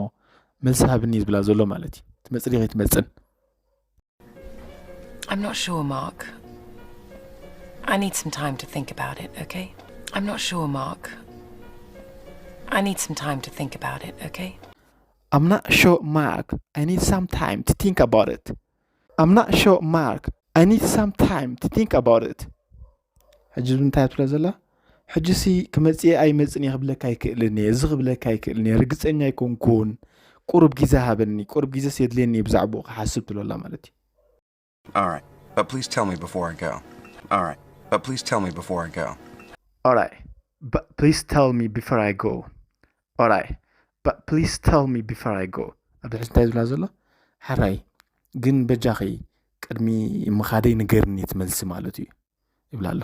መልሲ ሃብኒ ዝብላ ዘሎ ማለት እዩ ትመፅእ ዲኺ ትመፅን I'm not sure, Mark. I need some time to think about it, okay? I'm not sure, Mark. I need some time to think about it, okay? I'm not sure, Mark. I need some time to think about it. I'm not sure, Mark. I need some time to think about it. ሕጂ እንታይ ትብለ ዘላ ሕጂ ሲ ክመፅእ ኣይመፅን እየ ክብለካ ኣይክእልን እየ እዚ ክብለካ ኣይክእልን እየ ርግፀኛ ኣይኮንኩን ቁሩብ ግዜ ሃበኒ ቁሩብ ግዜ የድልየኒ ብዛዕባኡ ክሓስብ ትብለላ ማለት እዩ All right, but please tell me before I go. All right, but please tell me before I go. Alright, but please tell me before I go. Alright, but please tell me before I go. ኣብዚ ሕዚ እንታይ ዝብላ ዘሎ ሓራይ ግን በጃኺ ቅድሚ ምኻደይ ንገርኒ ትመልሲ ማለት እዩ ይብላ ኣሎ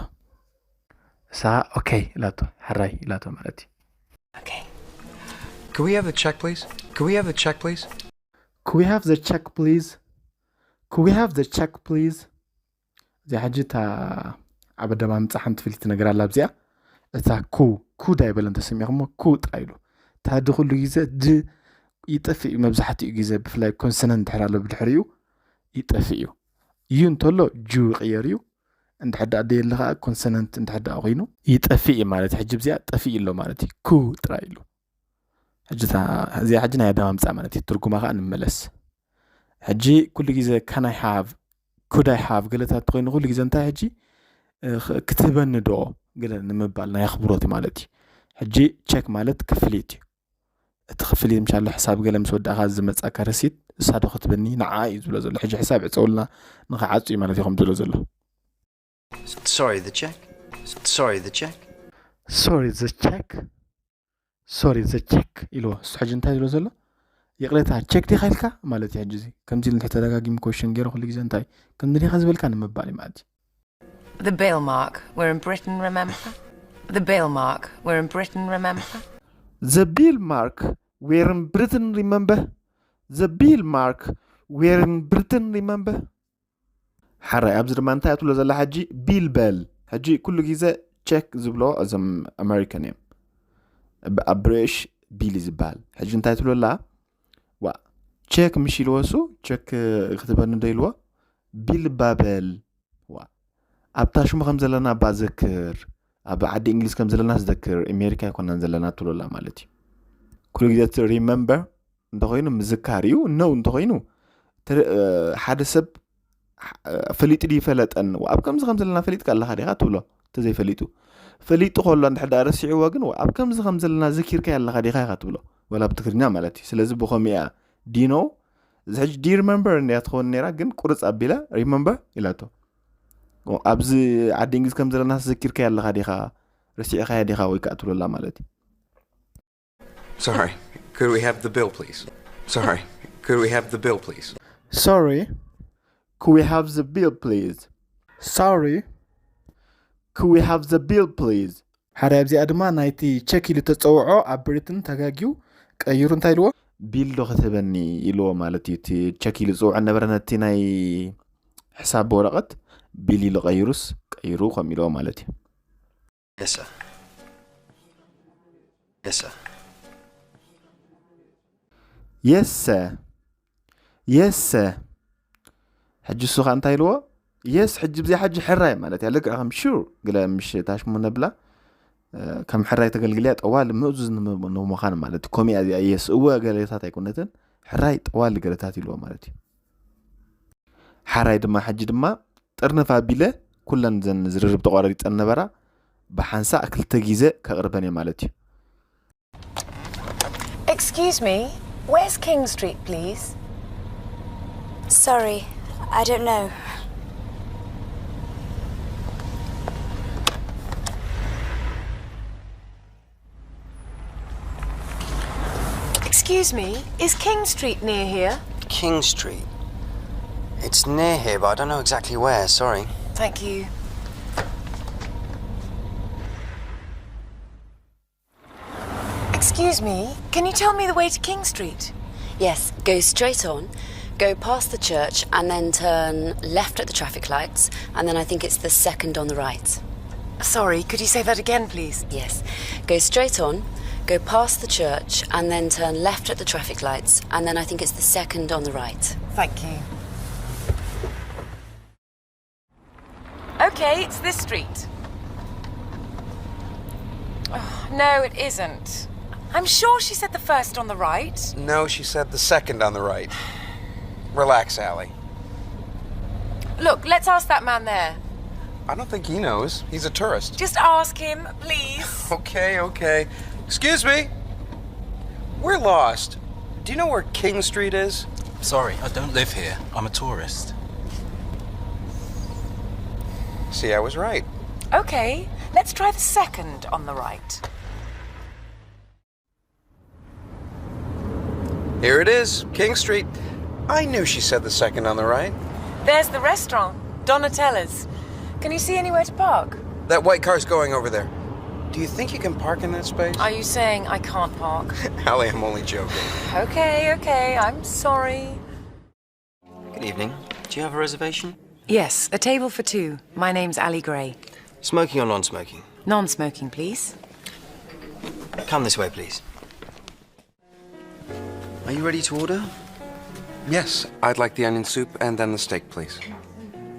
እሳ ኦኬ ኢላቶ ሓራይ ኢላቶ ማለት እዩ Okay. Could we have the check, please? Could we have the check, please? Could we have the check please? Could we have the check please? እዚኣ ሕጂ እታ ኣብ ኣደማምፃ ሓንቲ ፍልይቲ ነገር ኣላ ኣብዚኣ እታ ኩ ኩድ ኣይበለን ተሰሚዕኹሞ ኩ ጥራይ ኢሉ እታ ድ ኩሉ ግዜ ድ ይጠፍእ እዩ መብዛሕትኡ ግዜ ብፍላይ ኮንሰነንት ድሕር ኣሎ ብድሕሪኡ ይጠፍእ እዩ እዩ እንተሎ ጁ ይቕየር እዩ እንድሕር ደኣ ደየለ ከዓ ኮንሰነንት እንድሕር ደኣ ኮይኑ ይጠፍእ እዩ ማለት ሕጂ ብዚኣ ጠፍእ ኣሎ ማለት እዩ ኩ ጥራይ ኢሉ ሕጂ እዚኣ ሕጂ ናይ ኣደማምፃ ማለት እዩ ትርጉማ ከዓ ንመለስ ሕጂ ኩሉ ግዜ ካናይ ሃቭ ኩዳይ ሃቭ ገለታት ተኮይኑ ኩሉ ግዜ እንታይ ሕጂ ክትህበኒ ዶ ገለ ንምባል ናይ ኣኽብሮት ማለት እዩ ሕጂ ቸክ ማለት ክፍሊት እዩ እቲ ክፍሊት ምሻሎ ሕሳብ ገለ ምስ ወዳእካ ዝመጻካ ረሲት እሳ ዶ ክትበኒ ንዓ እዩ ዝብሎ ዘሎ። ሕጂ ሕሳብ ዕጸውልና ንኽዓጹ እዩ ማለት እዩ ከም ዝብሎ ዘሎ። Sorry, the check. Sorry, the check. Sorry, the check. Sorry, the check ኢልዎ። እሱ ሕጂ እንታይ ዝብሎ ዘሎ? ይቕሬታ ቸክ ዲኻ ኢልካ ማለት እዩ። ሕጂ እዚ ከምዚ ኢሉ እንተተደጋጊሙ ኮሽን ገይሩ ኩሉ ግዜ እንታይ ከም ድኻ ዝበልካ ንምባል እዩ ማለት እዩ። The bill mark. We're in Britain, remember? The bill mark. We're in Britain, remember? The bill mark. We're in Britain, remember? The bill mark. We're in Britain, remember? ሓራይ ኣብዚ ድማ እንታይ ትብሎ ዘላ ሕጂ ቢል በል። ሕጂ ኩሉ ግዜ ቸክ ዝብሎ እዞም ኣሜሪካን እዮም። ኣብ ብሪሽ ቢል እዩ ዝበሃል። ሕጂ እንታይ ትብሎ ኣላ? ዋ ቸክ ምሽ ኢልዎ እሱ ቸክ ክትበኒ ዶ ኢልዎ ቢል እባ በል። ዋ ኣብታ ሽሙ ከም ዘለና እባ ዘክር። ኣብ ዓዲ እንግሊዝ ከም ዘለና ዝዘክር ኣሜሪካ ኣይኮናን ዘለና ትብሎ ኣላ ማለት እዩ። ኩሉ ግዜ እቲ ሪመምበር እንተኮይኑ ምዝካር እዩ። ነው እንተኮይኑ ሓደ ሰብ ፈሊጡ ድዩ ፈለጠን ኣብ ከምዚ ከም ዘለና ፈሊጥካ ኣለካ ዲካ ትብሎ እንተዘይፈሊጡ ፈሊጡ ከሎ እንድሕር ዳ ረሲዕዎ ግን ኣብ ከምዚ ከም ዘለና ዘኪርካ ኣለካ ዲካ ኢካ ትብሎ ወላ ብትግርኛ ማለት እዩ። ስለዚ ብከምኡ እያ ዲኖ እዚ ሕጂ ዲ ሪመምበር እንድያ ትኸውን ነራ ግን ቁርፅ ኣቢላ ሪመምበር ኢላቶ ኣብዚ ዓዲ እንግሊዝ ከም ዘለና ዘኪርካ ኣለካ ዲካ ረሲዕካያ ዲካ ወይ ከዓ ትብሎ ኣላ ማለት እዩ። Sorry, could we have the bill, please? Sorry, could we have the bill, please? Sorry, could we have the bill, please? Sorry, could we have the bill, please? ሓደ ኣብዚኣ ድማ ናይቲ ቸክ ኢሉ ተፀውዖ ኣብ ብሪትን ተጋጊዩ ቀይሩ እንታይ ኢልዎ ቢል ዶ ክትህበኒ ኢልዎ ማለት እዩ። እቲ ቸክ ኢሉ ዝፅውዖ ነበረ ነቲ ናይ ሕሳብ ወረቐት ቢል ኢሉ ቀይሩስ ቀይሩ ከም ኢልዎ ማለት እዩ። Yes, sir. Yes, sir. የሰ የሰ ሕጂ እሱ ከዓ እንታይ ኢልዎ የስ ሕጂ ብዚኣ ሕጂ ሕራይ ማለት እያ ልክዕ ከም ሹር ግለ ምሽ ታሽሙ ነብላ ከም ሕራይ ተገልግልያ ጠዋል ምእዙዝ ንምዃን ማለት እዩ። ኮሚያ እዚኣ የስ እወ ገለታት ኣይኮነትን ሕራይ ጠዋል ገለታት ኢልዎ ማለት እዩ። ሓራይ ድማ ሕጂ ድማ ጥርንፍ ኣቢለ ኩለን ዘን ዝርርብ ተቋራሪፀን ነበራ ብሓንሳእ ክልተ ግዜ ከቕርበን እየ ማለት እዩ። Excuse me, where's King Street, please? Sorry, I don't know. Excuse me, is King Street near here? King Street. It's near here, but I don't know exactly where, sorry. Thank you. Excuse me, can you tell me the way to King Street? Yes, go straight on, go past the church, and then turn left at the traffic lights, and then I think it's the second on the right. Sorry, could you say that again, please? Yes, go straight on, go past the church, and then turn left at the traffic lights, and then I think it's the second on the right. Thank you. Okay, it's this street. Oh, no, it isn't. I'm sure she said the first on the right. No, she said the second on the right. Relax, Allie. Look, let's ask that man there. I don't think he knows. He's a tourist. Just ask him, please. Okay, okay. Excuse me. We're lost. Do you know where King Street is? Sorry, I don't live here. I'm a tourist. See, I was right. Okay, let's try the second on the right. Here it is, King Street. I knew she said the second on the right. There's the restaurant, Donatella's. Can you see anywhere to park? That white car's going over there. Do you think you can park in that space? Are you saying I can't park? Allie, I'm only joking. Okay, okay, I'm sorry. Good evening. Do you have a reservation? Yes, a table for two. My name's Ali Gray. Smoking or non smoking? Non smoking, please. Come this way, please. Are you ready to order? Yes, I'd like the onion soup and then the steak, please.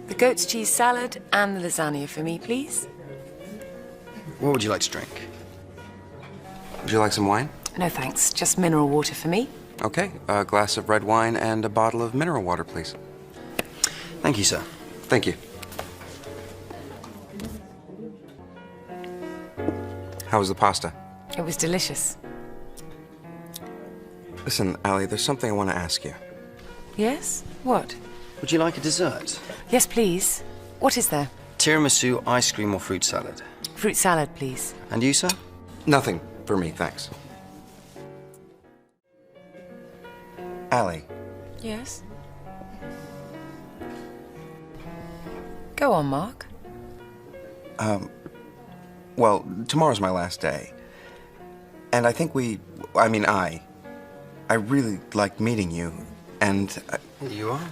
The goat's cheese salad and the lasagna for me, please. What would you like to drink? Would you like some wine? No thanks, just mineral water for me. Okay, a glass of red wine and a bottle of mineral water, please. Thank you, sir. Thank you. How was the pasta? It was delicious. Listen, Ali, there's something I want to ask you. Yes? What? Would you like a dessert? Yes, please. What is there? Tiramisu, ice cream, or fruit salad? Fruit salad, please. And you, sir? Nothing for me, thanks. Ali. Yes? Go on, Mark. Um, well, tomorrow's my last day. And I think we, I mean, I, I really like meeting you. And. I... Here you are.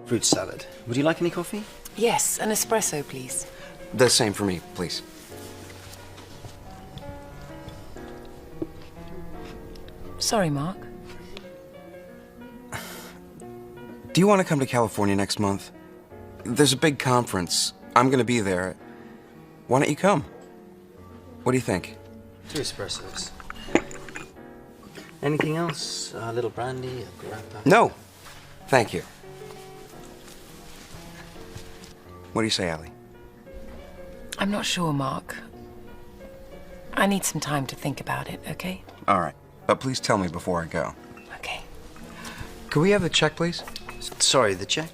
Fruit salad. Would you like any coffee? Yes, an espresso, please. The same for me, please. Sorry, Mark. Do you want to come to California next month? There's a big conference. I'm going to be there. Why don't you come? What do you think? Two espressos. Anything else? A little brandy, a grappa? No. Thank you. What do you say, Ali? I'm not sure, Mark. I need some time to think about it, okay? All right. But please tell me before I go. Okay. Could we have the check, please? Sorry, the check?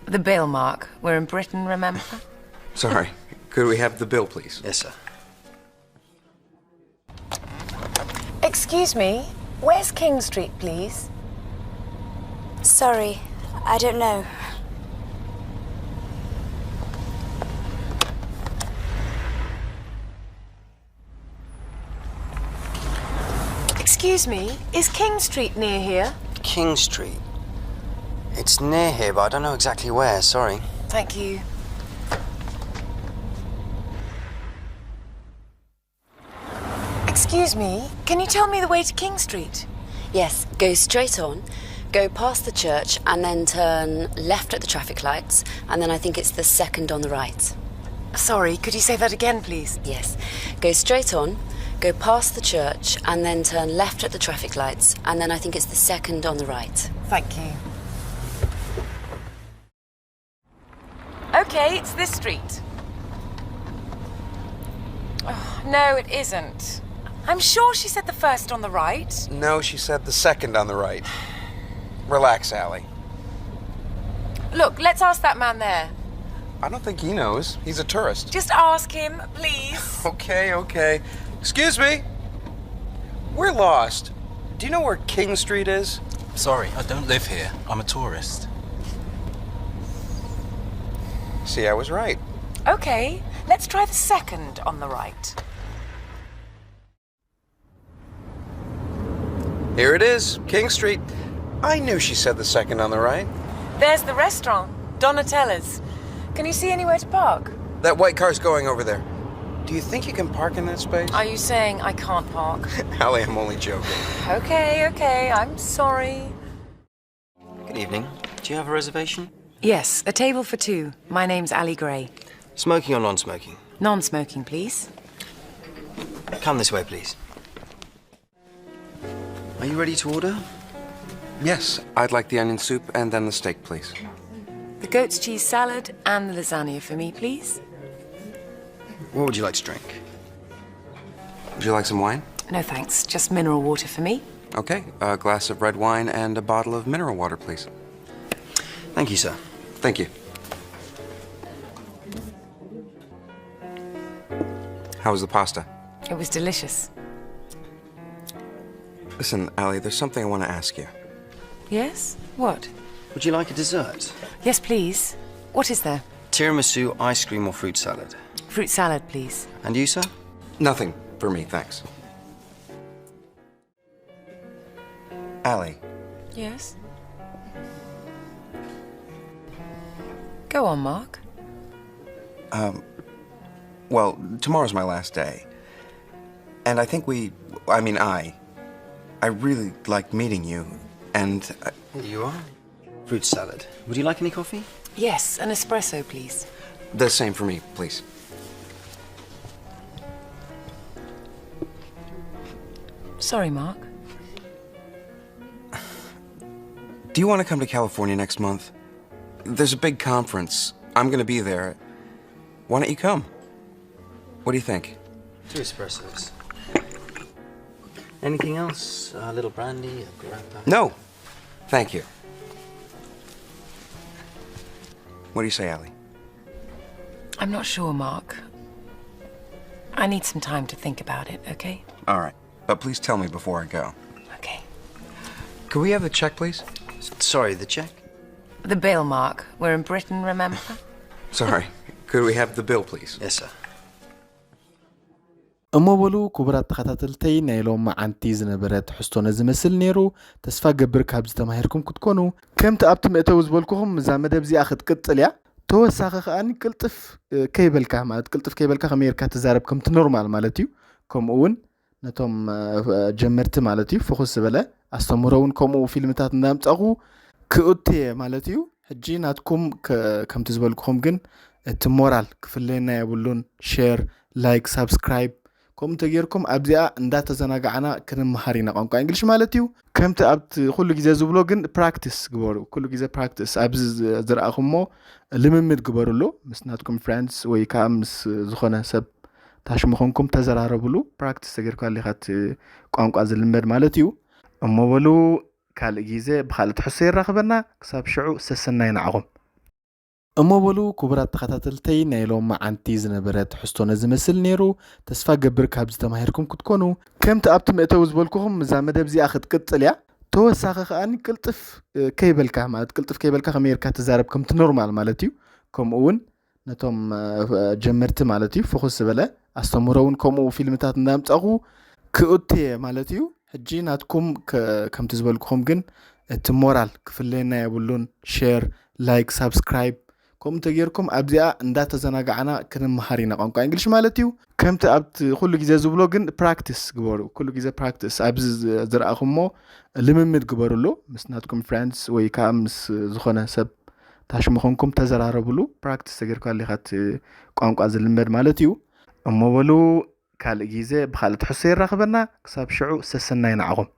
The bill, Mark. We're in Britain, remember? Sorry. Could we have the bill, please? Yes, sir. Excuse me, where's King Street, please? Sorry, I don't know. Excuse me, is King Street near here? King Street. It's near here, but I don't know exactly where, sorry. Thank you. Excuse me, can you tell me the way to King Street? Yes, go straight on, go past the church, and then turn left at the traffic lights, and then I think it's the second on the right. Sorry, could you say that again, please? Yes. Go straight on, go past the church, and then turn left at the traffic lights, and then I think it's the second on the right. Thank you. Okay, it's this street. Oh, no, it isn't. I'm sure she said the first on the right. No, she said the second on the right. Relax, Ali. Look, let's ask that man there. I don't think he knows. He's a tourist. Just ask him, please. Okay, okay. Excuse me. We're lost. Do you know where King Street is? Sorry, I don't live here. I'm a tourist. See, I was right. Okay, let's try the second on the right. Here it is, King Street. I knew she said the second on the right. There's the restaurant, Donatella's. Can you see anywhere to park? That white car's going over there. Do you think you can park in that space? Are you saying I can't park? Ali, I'm only joking. Okay, okay, I'm sorry. Good evening. Do you have a reservation? Yes, a table for two. My name's Ali Gray. Smoking or non smoking? Non smoking, please. Come this way, please. Are you ready to order? Yes, I'd like the onion soup and then the steak, please. The goat's cheese salad and the lasagna for me, please. What would you like to drink? Would you like some wine? No thanks, just mineral water for me. Okay, a glass of red wine and a bottle of mineral water, please. Thank you, sir. Thank you. How was the pasta? It was delicious. Listen, Ali, there's something I want to ask you. Yes? What? Would you like a dessert? Yes, please. What is there? Tiramisu, ice cream, or fruit salad? Fruit salad, please. And you, sir? Nothing for me, thanks. Ali. Yes? Go on, Mark. Um, well, tomorrow's my last day. And I think we, I mean, I, I really like meeting you. And. I... Here you are. Fruit salad. Would you like any coffee? Yes, an espresso, please. The same for me, please. Sorry, Mark. Do you want to come to California next month? There's a big conference. I'm going to be there. Why don't you come? What do you think? Two espressos. Anything else? A little brandy, a grappa? No, thank you. What do you say, Allie? I'm not sure, Mark. I need some time to think about it, okay? All right, but please tell me before I go. Okay. Could we have the check, please? Sorry, the check? The bill, Mark. We're in Britain, remember? Sorry. Could we have the bill, please? Yes, sir. እሞ በሉ ክቡራት ተኸታተልተይ፣ ናይ ሎም መዓንቲ ዝነበረ ትሕዝቶ ነዚ መስል ነይሩ። ተስፋ ገብር ካብ ዝተማሂርኩም ክትኮኑ። ከምቲ ኣብቲ መእተዊ ዝበልኩኹም፣ እዛ መደብ እዚኣ ክትቅጽል እያ። ተወሳኺ ከኣ ቅልጥፍ ከይበልካ፣ ማለት ቅልጥፍ ከይበልካ ከመይ ጌርካ ትዛረብ፣ ከምቲ ኖርማል ማለት እዩ። ከምኡ እውን ነቶም ጀመርቲ ማለት እዩ፣ ፍኹስ ዝበለ ኣስተምህሮ እውን ከምኡ ፊልምታት እንዳምጻኹ ክእቱ እየ ማለት እዩ። ሕጂ ናትኩም ከምቲ ዝበልኩኹም ግን እቲ ሞራል ክፍለየና የብሉን። ሼር፣ ላይክ፣ ሳብስክራይብ፣ ከምኡ እንተጌርኩም ኣብዚኣ እንዳተዘናጋዕና ክንመሃር ኢና ቋንቋ እንግሊሽ ማለት እዩ። ከምቲ ኣብቲ ኩሉ ግዜ ዝብሎ ግን ፕራክቲስ ግበሩ። ኩሉ ግዜ ፕራክቲስ ኣብዚ ዝረኣኹሞ ልምምድ ግበሩሉ ምስ ናትኩም ፍሬንድስ ወይ ከዓ ምስ ዝኾነ ሰብ ታሽሙ ኮንኩም ተዘራረብሉ። ፕራክቲስ ተጌርካ ሊኻ እቲ ቋንቋ ዝልመድ ማለት እዩ። እሞ በሉ ካልእ ግዜ ብኻልእ ትሕዝቶ የራኽበና። ክሳብ ሽዑ ሰሰናይ ንዓኹም። እሞ በሉ ክቡራት ተኸታተልተይ፣ ናይ ሎም መዓንቲ ዝነበረ ትሕዝቶ ነዚ መስል ነይሩ። ተስፋ ገብር ካብ ዝተማሂርኩም ክትኮኑ። ከምቲ ኣብቲ መእተዊ ዝበልኩኹም፣ እዛ መደብ እዚኣ ክትቅጽል እያ። ተወሳኺ ከኣ ቅልጥፍ ከይበልካ፣ ማለት ቅልጥፍ ከይበልካ ከመይ ጌርካ ትዛረብ፣ ከምቲ ኖርማል ማለት እዩ። ከምኡ እውን ነቶም ጀመርቲ ማለት እዩ፣ ፍኹስ ዝበለ ኣስተምህሮ እውን ከምኡ ፊልምታት እንዳምጻኹ ክእቱ እየ ማለት እዩ። ሕጂ ናትኩም ከምቲ ዝበልኩኹም ግን እቲ ሞራል ክፍለየና የብሉን። ሼር፣ ላይክ፣ ሳብስክራይብ፣ ከምኡ እንተጌርኩም ኣብዚኣ እንዳተዘናጋዕና ክንመሃር ኢና ቋንቋ እንግሊሽ ማለት እዩ። ከምቲ ኣብቲ ኩሉ ግዜ ዝብሎ ግን ፕራክቲስ ግበሩ። ኩሉ ግዜ ፕራክቲስ ኣብዚ ዝረኣኹሞ ልምምድ ግበሩሉ። ምስ ናትኩም ፍሬንድስ ወይ ከዓ ምስ ዝኾነ ሰብ ታሽሙ ኮንኩም ተዘራረብሉ። ፕራክቲስ ተጌርካ ሊኻ እቲ ቋንቋ ዝልመድ ማለት እዩ። እሞ በሉ ካልእ ግዜ ብኻልእ ትሕዝቶ የራኽበና። ክሳብ ሽዑ ሰሰናይ ንዓኹም።